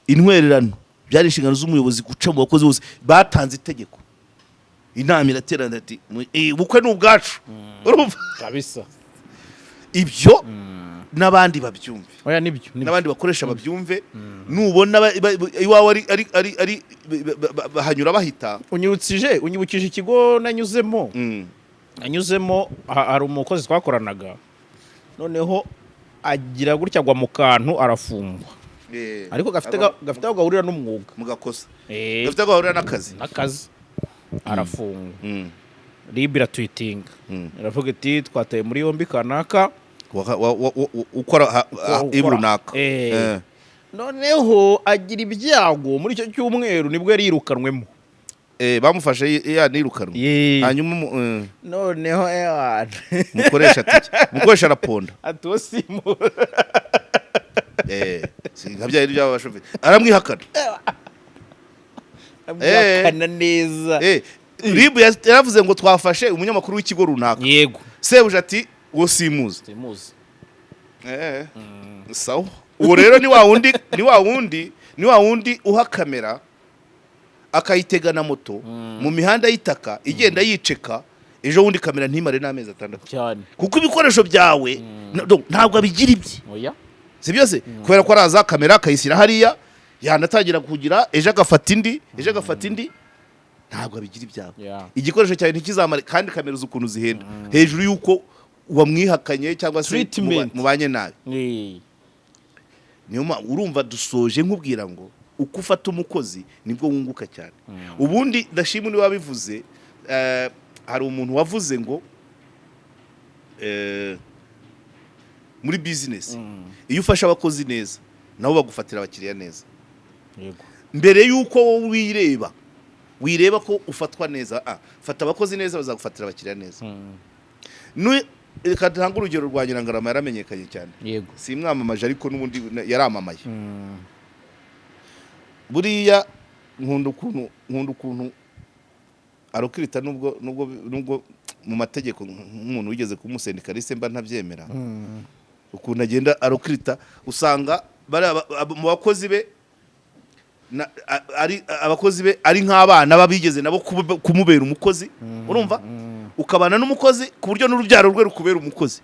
intwererano byari inshingano z'umuyobozi guca mu bakozi bose batanze itegeko, inama iraterana ati "Ubukwe ni ubwacu." Urumva? Kabisa. Ibyo n'abandi babyumve. Oya, nibyo, nibyo. N'abandi bakoresha babyumve. Nubona iwawe ari bahanyura bahita. Unyibukije ikigo nanyuzemo. Nanyuzemo hari umukozi twakoranaga, noneho agira gutya agwa mu kantu arafungwa, ariko gafite gafite aho gahurira n'umwuga. Mu gakosa. Gafite aho gahurira n'akazi. N'akazi, arafungwa. RIB iratwitinga, iravuga iti twataye muri yombi kanaka. Ukora ibi Ukora. runaka. Noneho agira ibyago, muri icyo cyumweru nibwo yari yirukanwemo. Bamufashe yanirukanwe. Hanyuma Noneho ewana. Mukoresha ati mukoresha araponda. Ati uwo simu. Si nka bya bindi by'abashoferi, aramwihakana. Amwihakana neza. RIB yaravuze ngo twafashe umunyamakuru w'ikigo runaka. Sebuja ati uwo simuzi. Simuzi. Sawa, uwo rero ni wa wundi uha kamera akayitega na moto mu mihanda y'itaka igenda yiceka, ejo bundi kamera ntimare n'amezi 6. Cyane. Kuko ibikoresho byawe ntabwo abigira ibye. Oya. Si byose, kubera ko araza kamera akayishyira hariya, yanatangira kugira ejo agafata indi, ejo agafata indi, ntabwo abigira ibyawe. Igikoresho cyawe ntikizamare, kandi kamera uzi ukuntu zihenda, hejuru y'uko wamwihakanye cyangwa se Treatment. mubanye nabi. Niyo mpamvu urumva dusoje nkubwira ngo uko ufata umukozi nibwo wunguka cyane. Ubundi ndashima niba wabivuze, hari umuntu wavuze ngo muri business iyo ufashe abakozi neza nabo bagufatira abakiriya neza. Mbere y'uko wowe wireba ko ufatwa neza, fata abakozi neza bazagufatira abakiriya neza. Reka ntange urugero rwa Nyirangarama, yaramenyekanye cyane. Simwamamaje, ariko n'ubundi yaramamaye. Buriya nkunda ukuntu arecruita, nubwo mu mategeko, nk'umuntu wigeze kuba umusyndicaliste, mba ntabyemera ukuntu agenda arecruita. Usanga bariya mu bakozi be ari abakozi be ari nk'abana babigeze nabo kumubera umukozi. Urumva, ukabana n'umukozi ku buryo n'urubyaro rwe rukubera umukozi.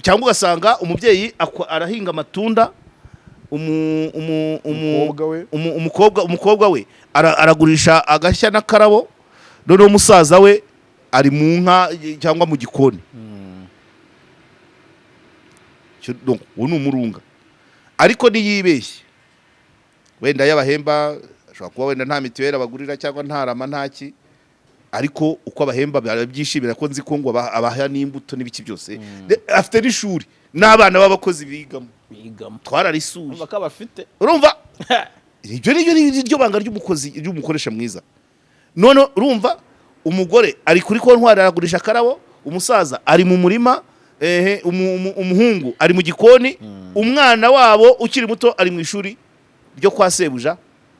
Cyangwa ugasanga umubyeyi arahinga amatunda, Umukobwa we. Umukobwa we aragurisha agashya n'akarabo, noneho umusaza we ari mu nka cyangwa mu gikoni. Donc, uwo ni umurunga. Ariko niyibeshye, wenda y'abahemba ashobora kuba wenda nta mituweli abagurira cyangwa nta rama, ntaki, ariko uko abahemba barabyishimira, ko nzi ko ngo abaha n'imbuto n'ibiki byose. Afite n'ishuri n'abana b'abakozi bigamo. Bigamo. Twararisuye. Urumva ko abafite. Urumva, ibyo nibyo ni ryo banga ry'umukozi, ry'umukoresha mwiza. None urumva, umugore ari kuri kontwari aragurisha akarabo, umusaza ari mu murima, ehe, umuhungu ari mu gikoni, umwana wabo ukiri muto ari mu ishuri ryo kwa sebuja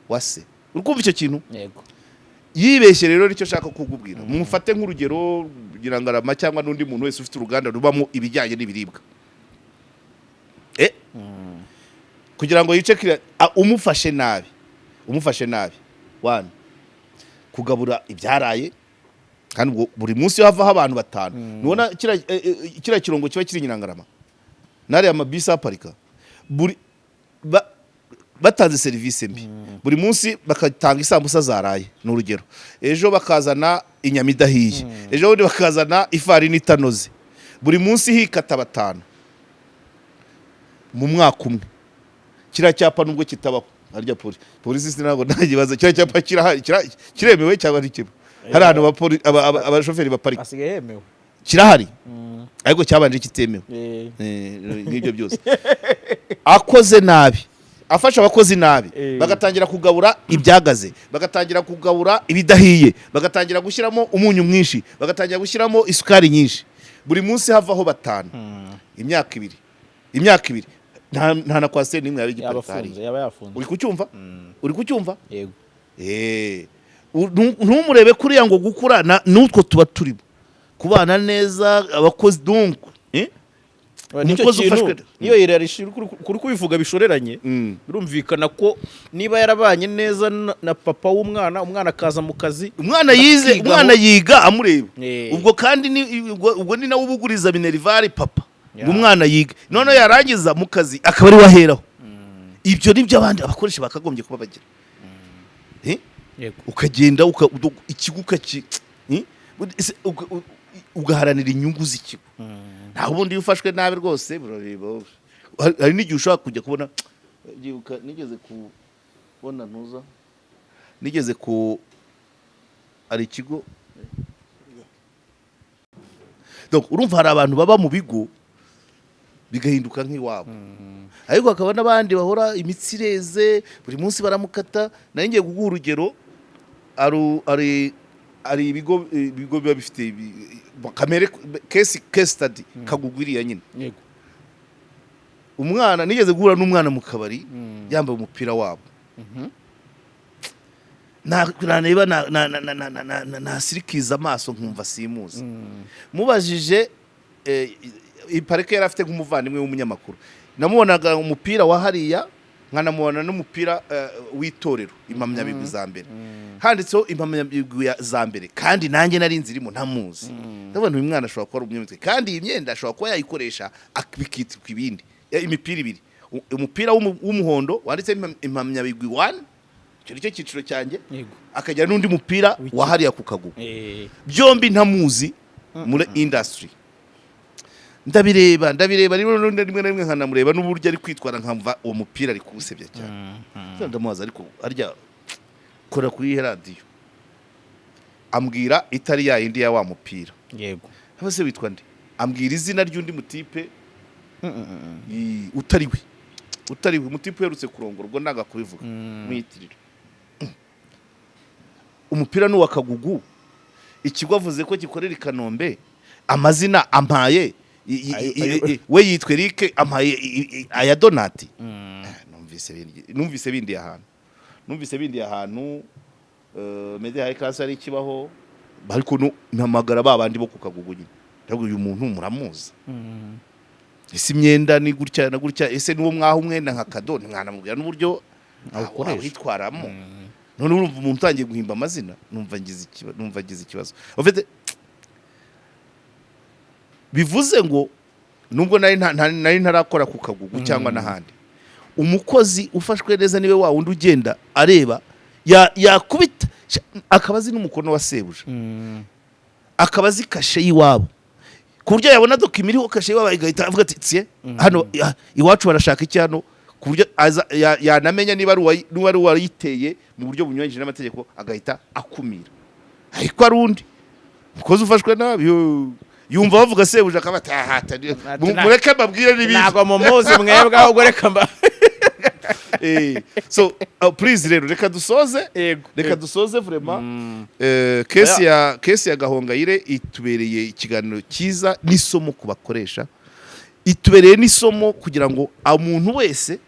wa se. Uri kumva icyo kintu? Yego. Yibeshye rero, nicyo nshaka kukubwira. Mufate nk'urugero Nyirangarama cyangwa n'undi muntu wese ufite uruganda rubamo ibijyanye n'ibiribwa, kugira ngo yice kiriya, umufashe nabi one, kugabura ibyaraye, kandi ubwo buri munsi iyo havaho abantu batanu, nubona kiriya kirongo kiba kiri Nyirangarama n'ariya mabisi ahaparika, buri batanze serivisi mbi, buri munsi bakatanga isambusa zaraye, ni urugero, ejo bakazana inyama idahiye, ejo bundi bakazana ifarini itanoze, buri munsi hikata batanu mu mwaka umwe, kiriya cyapa nubwo kitabaho harya, polisi ntabwo nta kibazo, kiriya cyapa kirahari, kiremewe cyangwa ntikimwe? Hari ahantu abashoferi baparika. Asigaye yemewe. Kirahari, ariko cyabanje kitemewe. Nk'ibyo byose, akoze nabi, afasha abakozi nabi, bagatangira kugabura ibyagaze, bagatangira kugabura ibidahiye, bagatangira gushyiramo umunyu mwinshi, bagatangira gushyiramo isukari nyinshi, buri munsi havaho batanu, imyaka 2 nta na coaster n'imwe yaba Yaba igiparika hariya. afunze, yaba yafunze. Uri kucyumva? Uri kucyumva? Yego. Ntumurebe kuriya ngo gukura n'utwo tuba turimo kubana neza abakozi, donc Nicyo Umukozi kintu ufashwe- niyo hiérarchie kuri kubivuga bishoreranye. Birumvikana ko niba yarabanye neza na papa w'umwana, umwana akaza mu kazi, Umwana yize, akigaho. umwana yiga amureba. Ubwo kandi ubwo ni nawe ubuguriza minerval papa ngo umwana yiga, noneho yarangiza mu kazi akaba ari we aheraho. Ibyo ni byo abandi abakoresha bakagombye kuba bagira. Yego. Ukagenda ikigo eh? Ugaharanira inyungu z'ikigo. Nta ubundi iyo ufashwe nabi rwose burareba. Hari n'igihe ushobora kujya kubona, byibuka nigeze kubona, ntuza, nigeze ku hari ikigo. Donc urumva, hari abantu baba mu bigo bigahinduka nk'iwabo, ariko hakaba n'abandi bahora imitsi ireze, buri munsi baramukata. Nari ngiye kuguha urugero, hari ibigo biba bifite kamere case study kagugwiriya nyine. Umwana, nigeze guhura n'umwana mu kabari yambaye umupira wabo, nareba nasirikiza amaso nkumva simuzi. Mubajije, parike yari afite nk'umuvandimwe w'umunyamakuru, namubonaga umupira wa hariya, nkanamubona n'umupira w'itorero, impamyabigwi za mbere, handitseho impamyabigwi za mbere, kandi nanjye nari nzirimo ntamuzi. Ndabona uyu mwana ashobora kuba ari umunyamitwe, kandi iyi myenda ashobora kuba yayikoresha bikitirwa ibindi. Imipira ibiri, umupira w'umuhondo wanditseho impamyabigwi 1, icyo nicyo cyiciro cyanjye, akagira n'undi mupira wa hariya ku kaguru. Byombi ntamuzi muri industry. Ndabireba, ndabireba, rimwe na rimwe na rimwe nkanamureba n'uburyo ari kwitwara, nkamva uwo mupira ari kuwusebya cyane. Ndamubaza, ariko arya kora kuri radiyo? Ambwira itari ya yindi ya wa mupira. Aba se witwa nde? Ambwira izina ry'undi mutipe utari we umutipe uherutse kurongora, ubwo nanga kubivuga mwiyitirira. Umupira ni uwa Kagugu, ikigo avuze ko gikorera i Kanombe, amazina ampaye. We yitwa Eric, ampaye aya Donati. Numvise bindi ahantu Media High Class ari ikibaho, ariko mpamagara ba bandi bo ku Kagugu nyine, ndavuga: "Uyu muntu muramuzi? Ese imyenda ni gutya na gutya? Ese niwo mwaha umwenda nka kado, ntimwanamubwira n'uburyo awukoresha?" Awitwaramo. None urumva umuntu utangiye guhimba amazina, numva ngize ikibazo. En fait, bivuze ngo nubwo nari ntarakora ku Kagugu cyangwa n'ahandi, umukozi ufashwe neza niwe wa wundi ugenda areba yakubita akaba azi n'umukono wa sebuja, akaba azi kashe y'iwabo, ku buryo yabona document iriho kashe y'iwabo igahita avuga ati: "Tsie, hano iwacu barashaka iki hano?" Ku buryo yanamenya niba ari uwayiteye mu buryo bunyuranyije n'amategeko, agahita akumira. Ariko ari undi mukozi ufashwe nabi, yumva bavuga sebuja akaba ati: "Aha, mureke mbabwire n'ibindi." Ntabwo mumuzi mwebwe, ahubwo reka mba So please rero, reka dusoze. Yego. Reka dusoze vraiment. Case ya Gahongayire itubereye ikiganiro cyiza n'isomo ku bakoresha, itubereye n'isomo kugira ngo umuntu wese,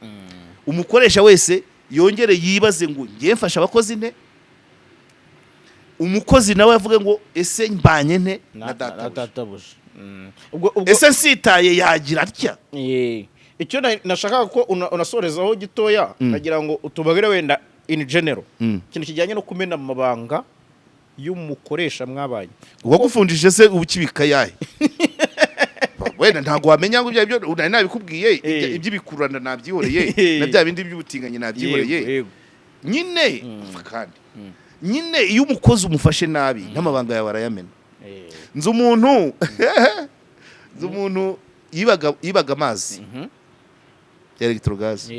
umukoresha wese, yongere yibaze ngo: "Ngiye mfasha abakozi nte?" Umukozi nawe avuge ngo: "Ese mbanye nte na databuja?" Databuja. Ubwo Ese nsitaye yagira atya? Icyo nashakaga ko unasorezaho gitoya, nagira ngo utubagire wenda in general ikintu kijyanye no kumena amabanga y'umukoresha mwabanye. Uwagufundije se uba ukibika yahe? Wenda ntabwo wamenya ngo ibyo aribyo nari nabikubwiye. Iby'ibikururanda nabyihoreye, na bya bindi by'ubutinganyi nabyihoreye. Yego. Nyine umva, kandi nyine iyo umukozi umufashe nabi, n'amabanga yawe arayamena. Nzi umuntu yibaga amazi ya Electrogaz,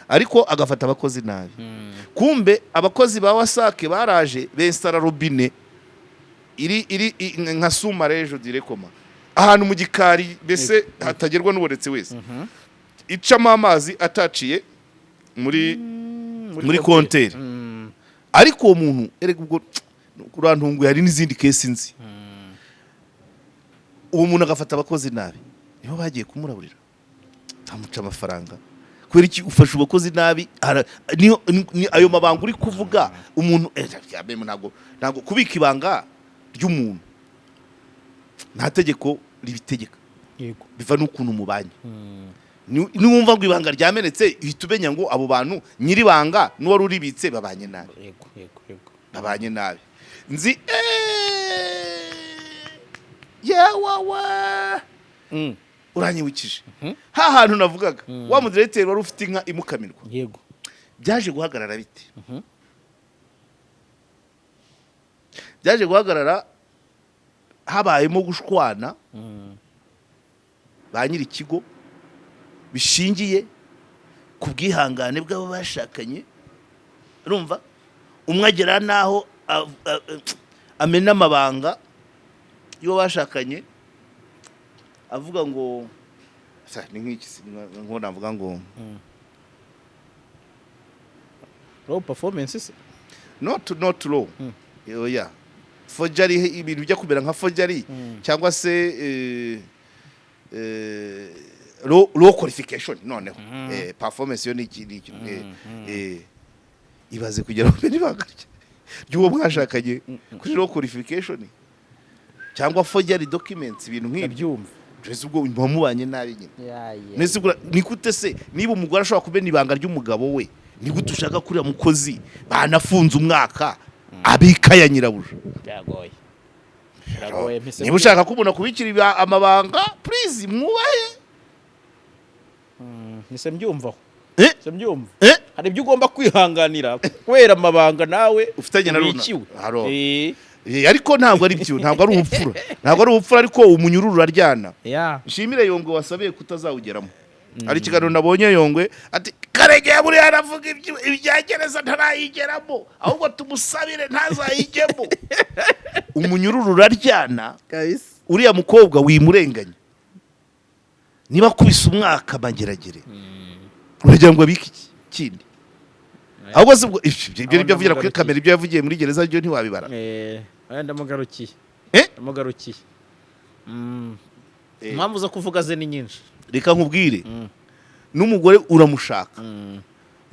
ariko agafata abakozi nabi. Kumbe abakozi ba WASAC baraje bensitara robine iri nka sumarejo direkoma ahantu mu gikari, mbese hatagerwa n'ubonetse wese, icamo amazi ataciye muri compteur. Ariko uwo muntu erega, ubwo urantunguye, hari n'izindi case nzi. Uwo muntu agafata abakozi nabi, nibo bagiye kumuraburira, bamuca amafaranga. Kubera iki ufashe abakozi nabi? Ni ayo mabanga uri kuvuga umuntu, ntabwo kubika ibanga ry'umuntu nta tegeko ribitegeka. Biva n'ukuntu mubanye. Niwumva ngo ibanga ryamenetse, uhita umenya ngo abo bantu, nyir'ibanga n'uwari uribitse, babanye nabi. yego yego yego Babanye nabi. Nzi yewawe, uranyibukije ha hantu navugaga wa mudiregiteri wari ufite inka imukamirwa. Byaje guhagarara bite? Byaje guhagarara habayemo gushwana ba nyiri ikigo, bishingiye ku bwihangane bw'abo bashakanye. Urumva, umwe agera n'aho amena amabanga y'uwo bashakanye, avuga ngo ni nk'iki se, ni nko navuga ngo Low performance se? Not low, oya, forgery, ibintu bijya kumera nka forgery cyangwa se low qualification. Noneho performance yo ni iki, ibaze kugira ngo umenye ibanga ry'uwo mwashakanye kuri low qualification cyangwa forgery documents, ibintu nk'ibyo. Ndabyumva. Mbese ubwo muba mubanye nabi nyine. Nese ubwo ni gute se, niba umugore ashobora kumena ibanga ry'umugabo we, ni gute ushaka kuriya mukozi banafunze umwaka abika ya nyirabuja? Byagoye, biragoye, mpise. Niba ushaka ko umuntu akubikira amabanga, please mwubahe. Mpise mbyumvaho. Mpise mbyumva. Hari ibyo ugomba kwihanganira kubera amabanga nawe ufitanye na runa. ubikiwe. Haro. Eh. Ariko ntabwo ari byo, ntabwo ari ubupfura, ntabwo ari ubupfura, ariko umunyururu uraryana. Nshimire Yongwe wasabiye kutazawugeramo. Hari ikiganiro nabonye Yongwe ati: "Karegeya buriya aravuga ibya gereza ntarayigeramo, ahubwo tumusabire ntazayijyemo." Umunyururu uraryana. Kabisa. Uriya mukobwa wimurenganya, niba akubise umwaka Mageragere, uragira ngo abike iki kindi? Ahubwo se ubwo ibyo Aho nibyo avugira kuri ndamugarukiye. kamera, ibyo yavugiye muri gereza byo ntiwabibara. Aya ndamugarukiye. Eh? Ndamugarukiye. Impamvu zo kuvuga ze ni nyinshi. Reka nkubwire, n'umugore uramushaka,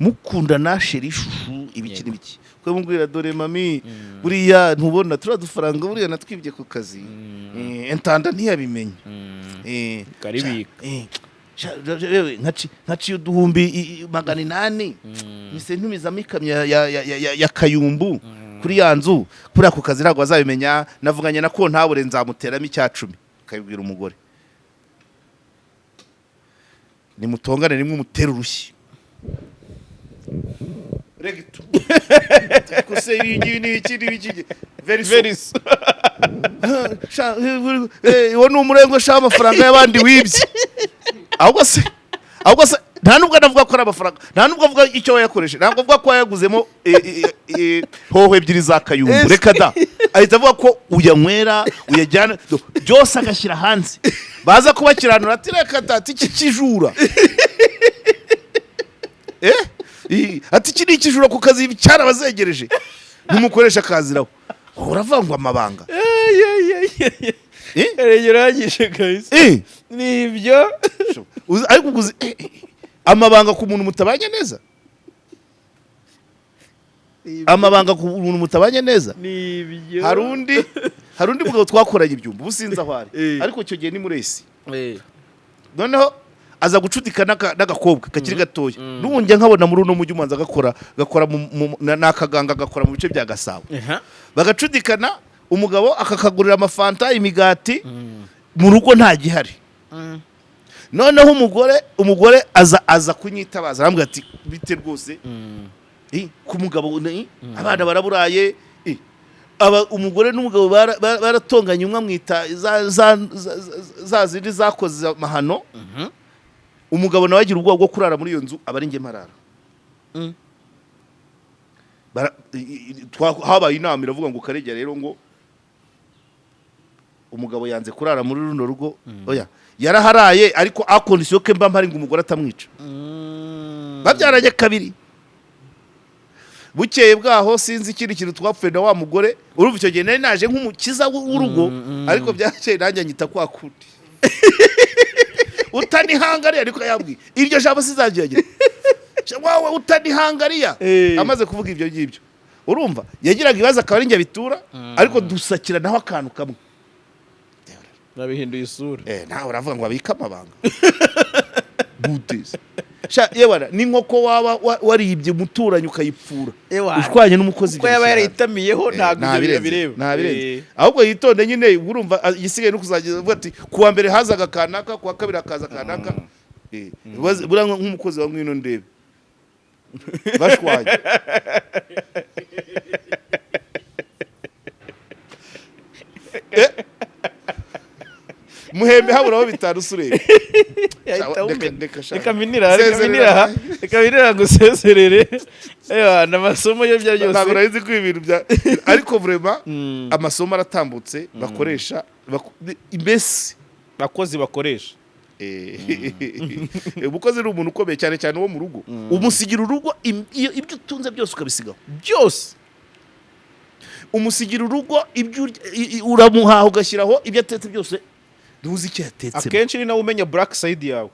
mukundana, chéri, chouchou, ibiki n'ibiki, ukamubwira: "Dore mami, buriya ntubona turiya dufaranga? Buriya natwibye ku kazi, intendant ntiyabimenya." Karibika. Yewe, nkaciye uduhumbi 800, mise ntumizamo ikamyo ya kayumbu kuri ya nzu. Kuriya ku kazi ntabwo bazabimenya, navuganye na comptable, nzamuteramo icya 10." Ukabibwira umugore, nimutongane rimwe, umutera urushyi regito kose, ibi ngibi ni ibiki n'ibiki, very Very. Sha, uwo ni umurengo sha, amafaranga y'abandi wibye. Ahubwo se nta nubwo anavuga ko ari amafaranga, nta nubwo avuga icyo wayakoreshe, ntabwo avuga ko wayaguzemo hoho ebyiri za kayumbu, reka da. Ahita avuga ko uyanywera, uyajyana byose, agashyira hanze, baza kubakiranura ati: "Reka da," ati: "Iki kijura," ati: "Iki ni ikijura ku kazi cyarabazegereje." Ntumukoresha akaziraho, uravuga ngo amabanga. Urangije kabisa. Nibyo. Ariko uzi amabanga ku muntu mutabanye neza, amabanga ku muntu mutabanye neza. Nibyo. Hari undi mugabo twakoranye ibyumba, ubu sinzi aho ari, ariko icyo gihe ni muri esi. Noneho aza gucudika n'agakobwa kakiri gatoya, n'ubu njya nkabona muri uno mujyi, umanza gakora n'akaganga gakora mu bice bya Gasabo. Bagacudikana, umugabo akakagurira amafanta, imigati, mu rugo nta gihari. Noneho umugore aza kunyitabaza, arambwira ati: "Bite rwose?" Ku mugabo abana baraburaye, aba umugore n'umugabo baratonganye, umwe amwita za zindi zakoze amahano. Umugabo nawe agira ubwoba bwo kurara muri iyo nzu, aba ari njye marara. Habaye inama, iravuga ngo: "Karegera rero," ngo "umugabo yanze kurara muri runo rugo." Oya, yaraharaye, ariko à condition ko mba mpari ngo umugore atamwica. Babyaranye kabiri. Bukeye bwaho sinzi ikindi kintu twapfuye na wa mugore. Urumva icyo gihe nari naje nk'umukiza w'urugo, ariko byakeye nanjye anyita kwa kundi utanihangariya, ariko yambwiye iryo jambo sizageragira wawe utanihangariya. Amaze kuvuga ibyo ngibyo, urumva yagiraga ibibazo akaba ari njye bitura, ariko dusakira naho akantu kamwe. Nabihinduye isura. Nawe uravuga ngo babike amabanga gute? Sha yewana, n'inkoko waba waribye umuturanyi ukayipfura, Ewana. ushwanye n'umukozi, Kuko ibyo yaba bishyira hanze. yarayitamiyeho, ntabwo ibyo Ntabirenze, bireba. ntabirenze. Ahubwo yitonde nyine. Urumva igisigaye no kuzageza avuga ati: "Kuwa mbere hazaga kanaka, kuwa kabiri hakaza kanaka." Buriya nk'umukozi wa Ngwino Ndebe bashwanye. Muhembe haburaho 5 usureba. Yahita awumena. Reka sha. Reka minira, reka Sezerera. minira aha, reka minira ngo usezerere. Ewana, amasomo yo bya Ntabwo byose. nari nzi ko ibintu bya, ariko vraiment amasomo aratambutse, bakoresha mbese Bakozi bakoresha. Umukozi ni umuntu ukomeye cyane cyane wo mu rugo. Umusigira urugo, ibyo utunze byose ukabisigaho. Byose. Umusigira urugo, ibyo uramuhaha, ugashyiraho ibyo atetse byose, ntuzi icyo yatetsemo. Akenshi ni nawe umenya black side yawe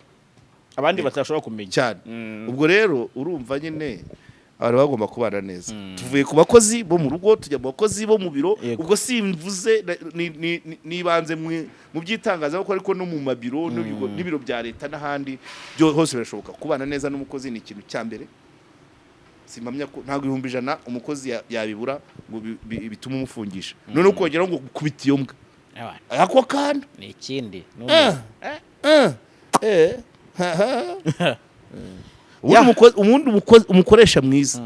abandi batashobora kumenya. Cyane. Ubwo rero urumva nyine abantu bagomba kubana neza. Tuvuye ku bakozi bo mu rugo, tujya mu bakozi bo mu biro. Ubwo simvuze nibanze mu by'itangazamakuru, ariko no mu mabiro n'ibiro bya leta n'ahandi byo hose birashoboka. Kubana neza n'umukozi ni ikintu cya mbere. Simpamya ko ntabwo 100,000 umukozi yabibura ngo bitume umufungisha, noneho ukongeraho ngo kubita iyo mbwa ako kana. Ni ikindi. Ha, ha. Ubundi umukoresha mwiza,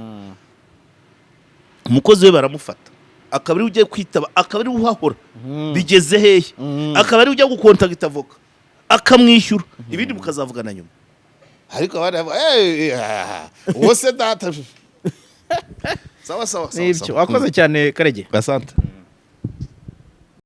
umukozi we baramufata, akaba ari we ugiye kwitaba, akaba ari we uhahora bigeze hehe, akaba ari we ujya gukontagita avoka akamwishyura, ibindi mukazavugana nyuma. Ariko abandi bavuga: "Eh, ah, uwo se data." Sawa sawa sawa. Nibyo. Sawa. Wakoze cyane, Karege. Asante.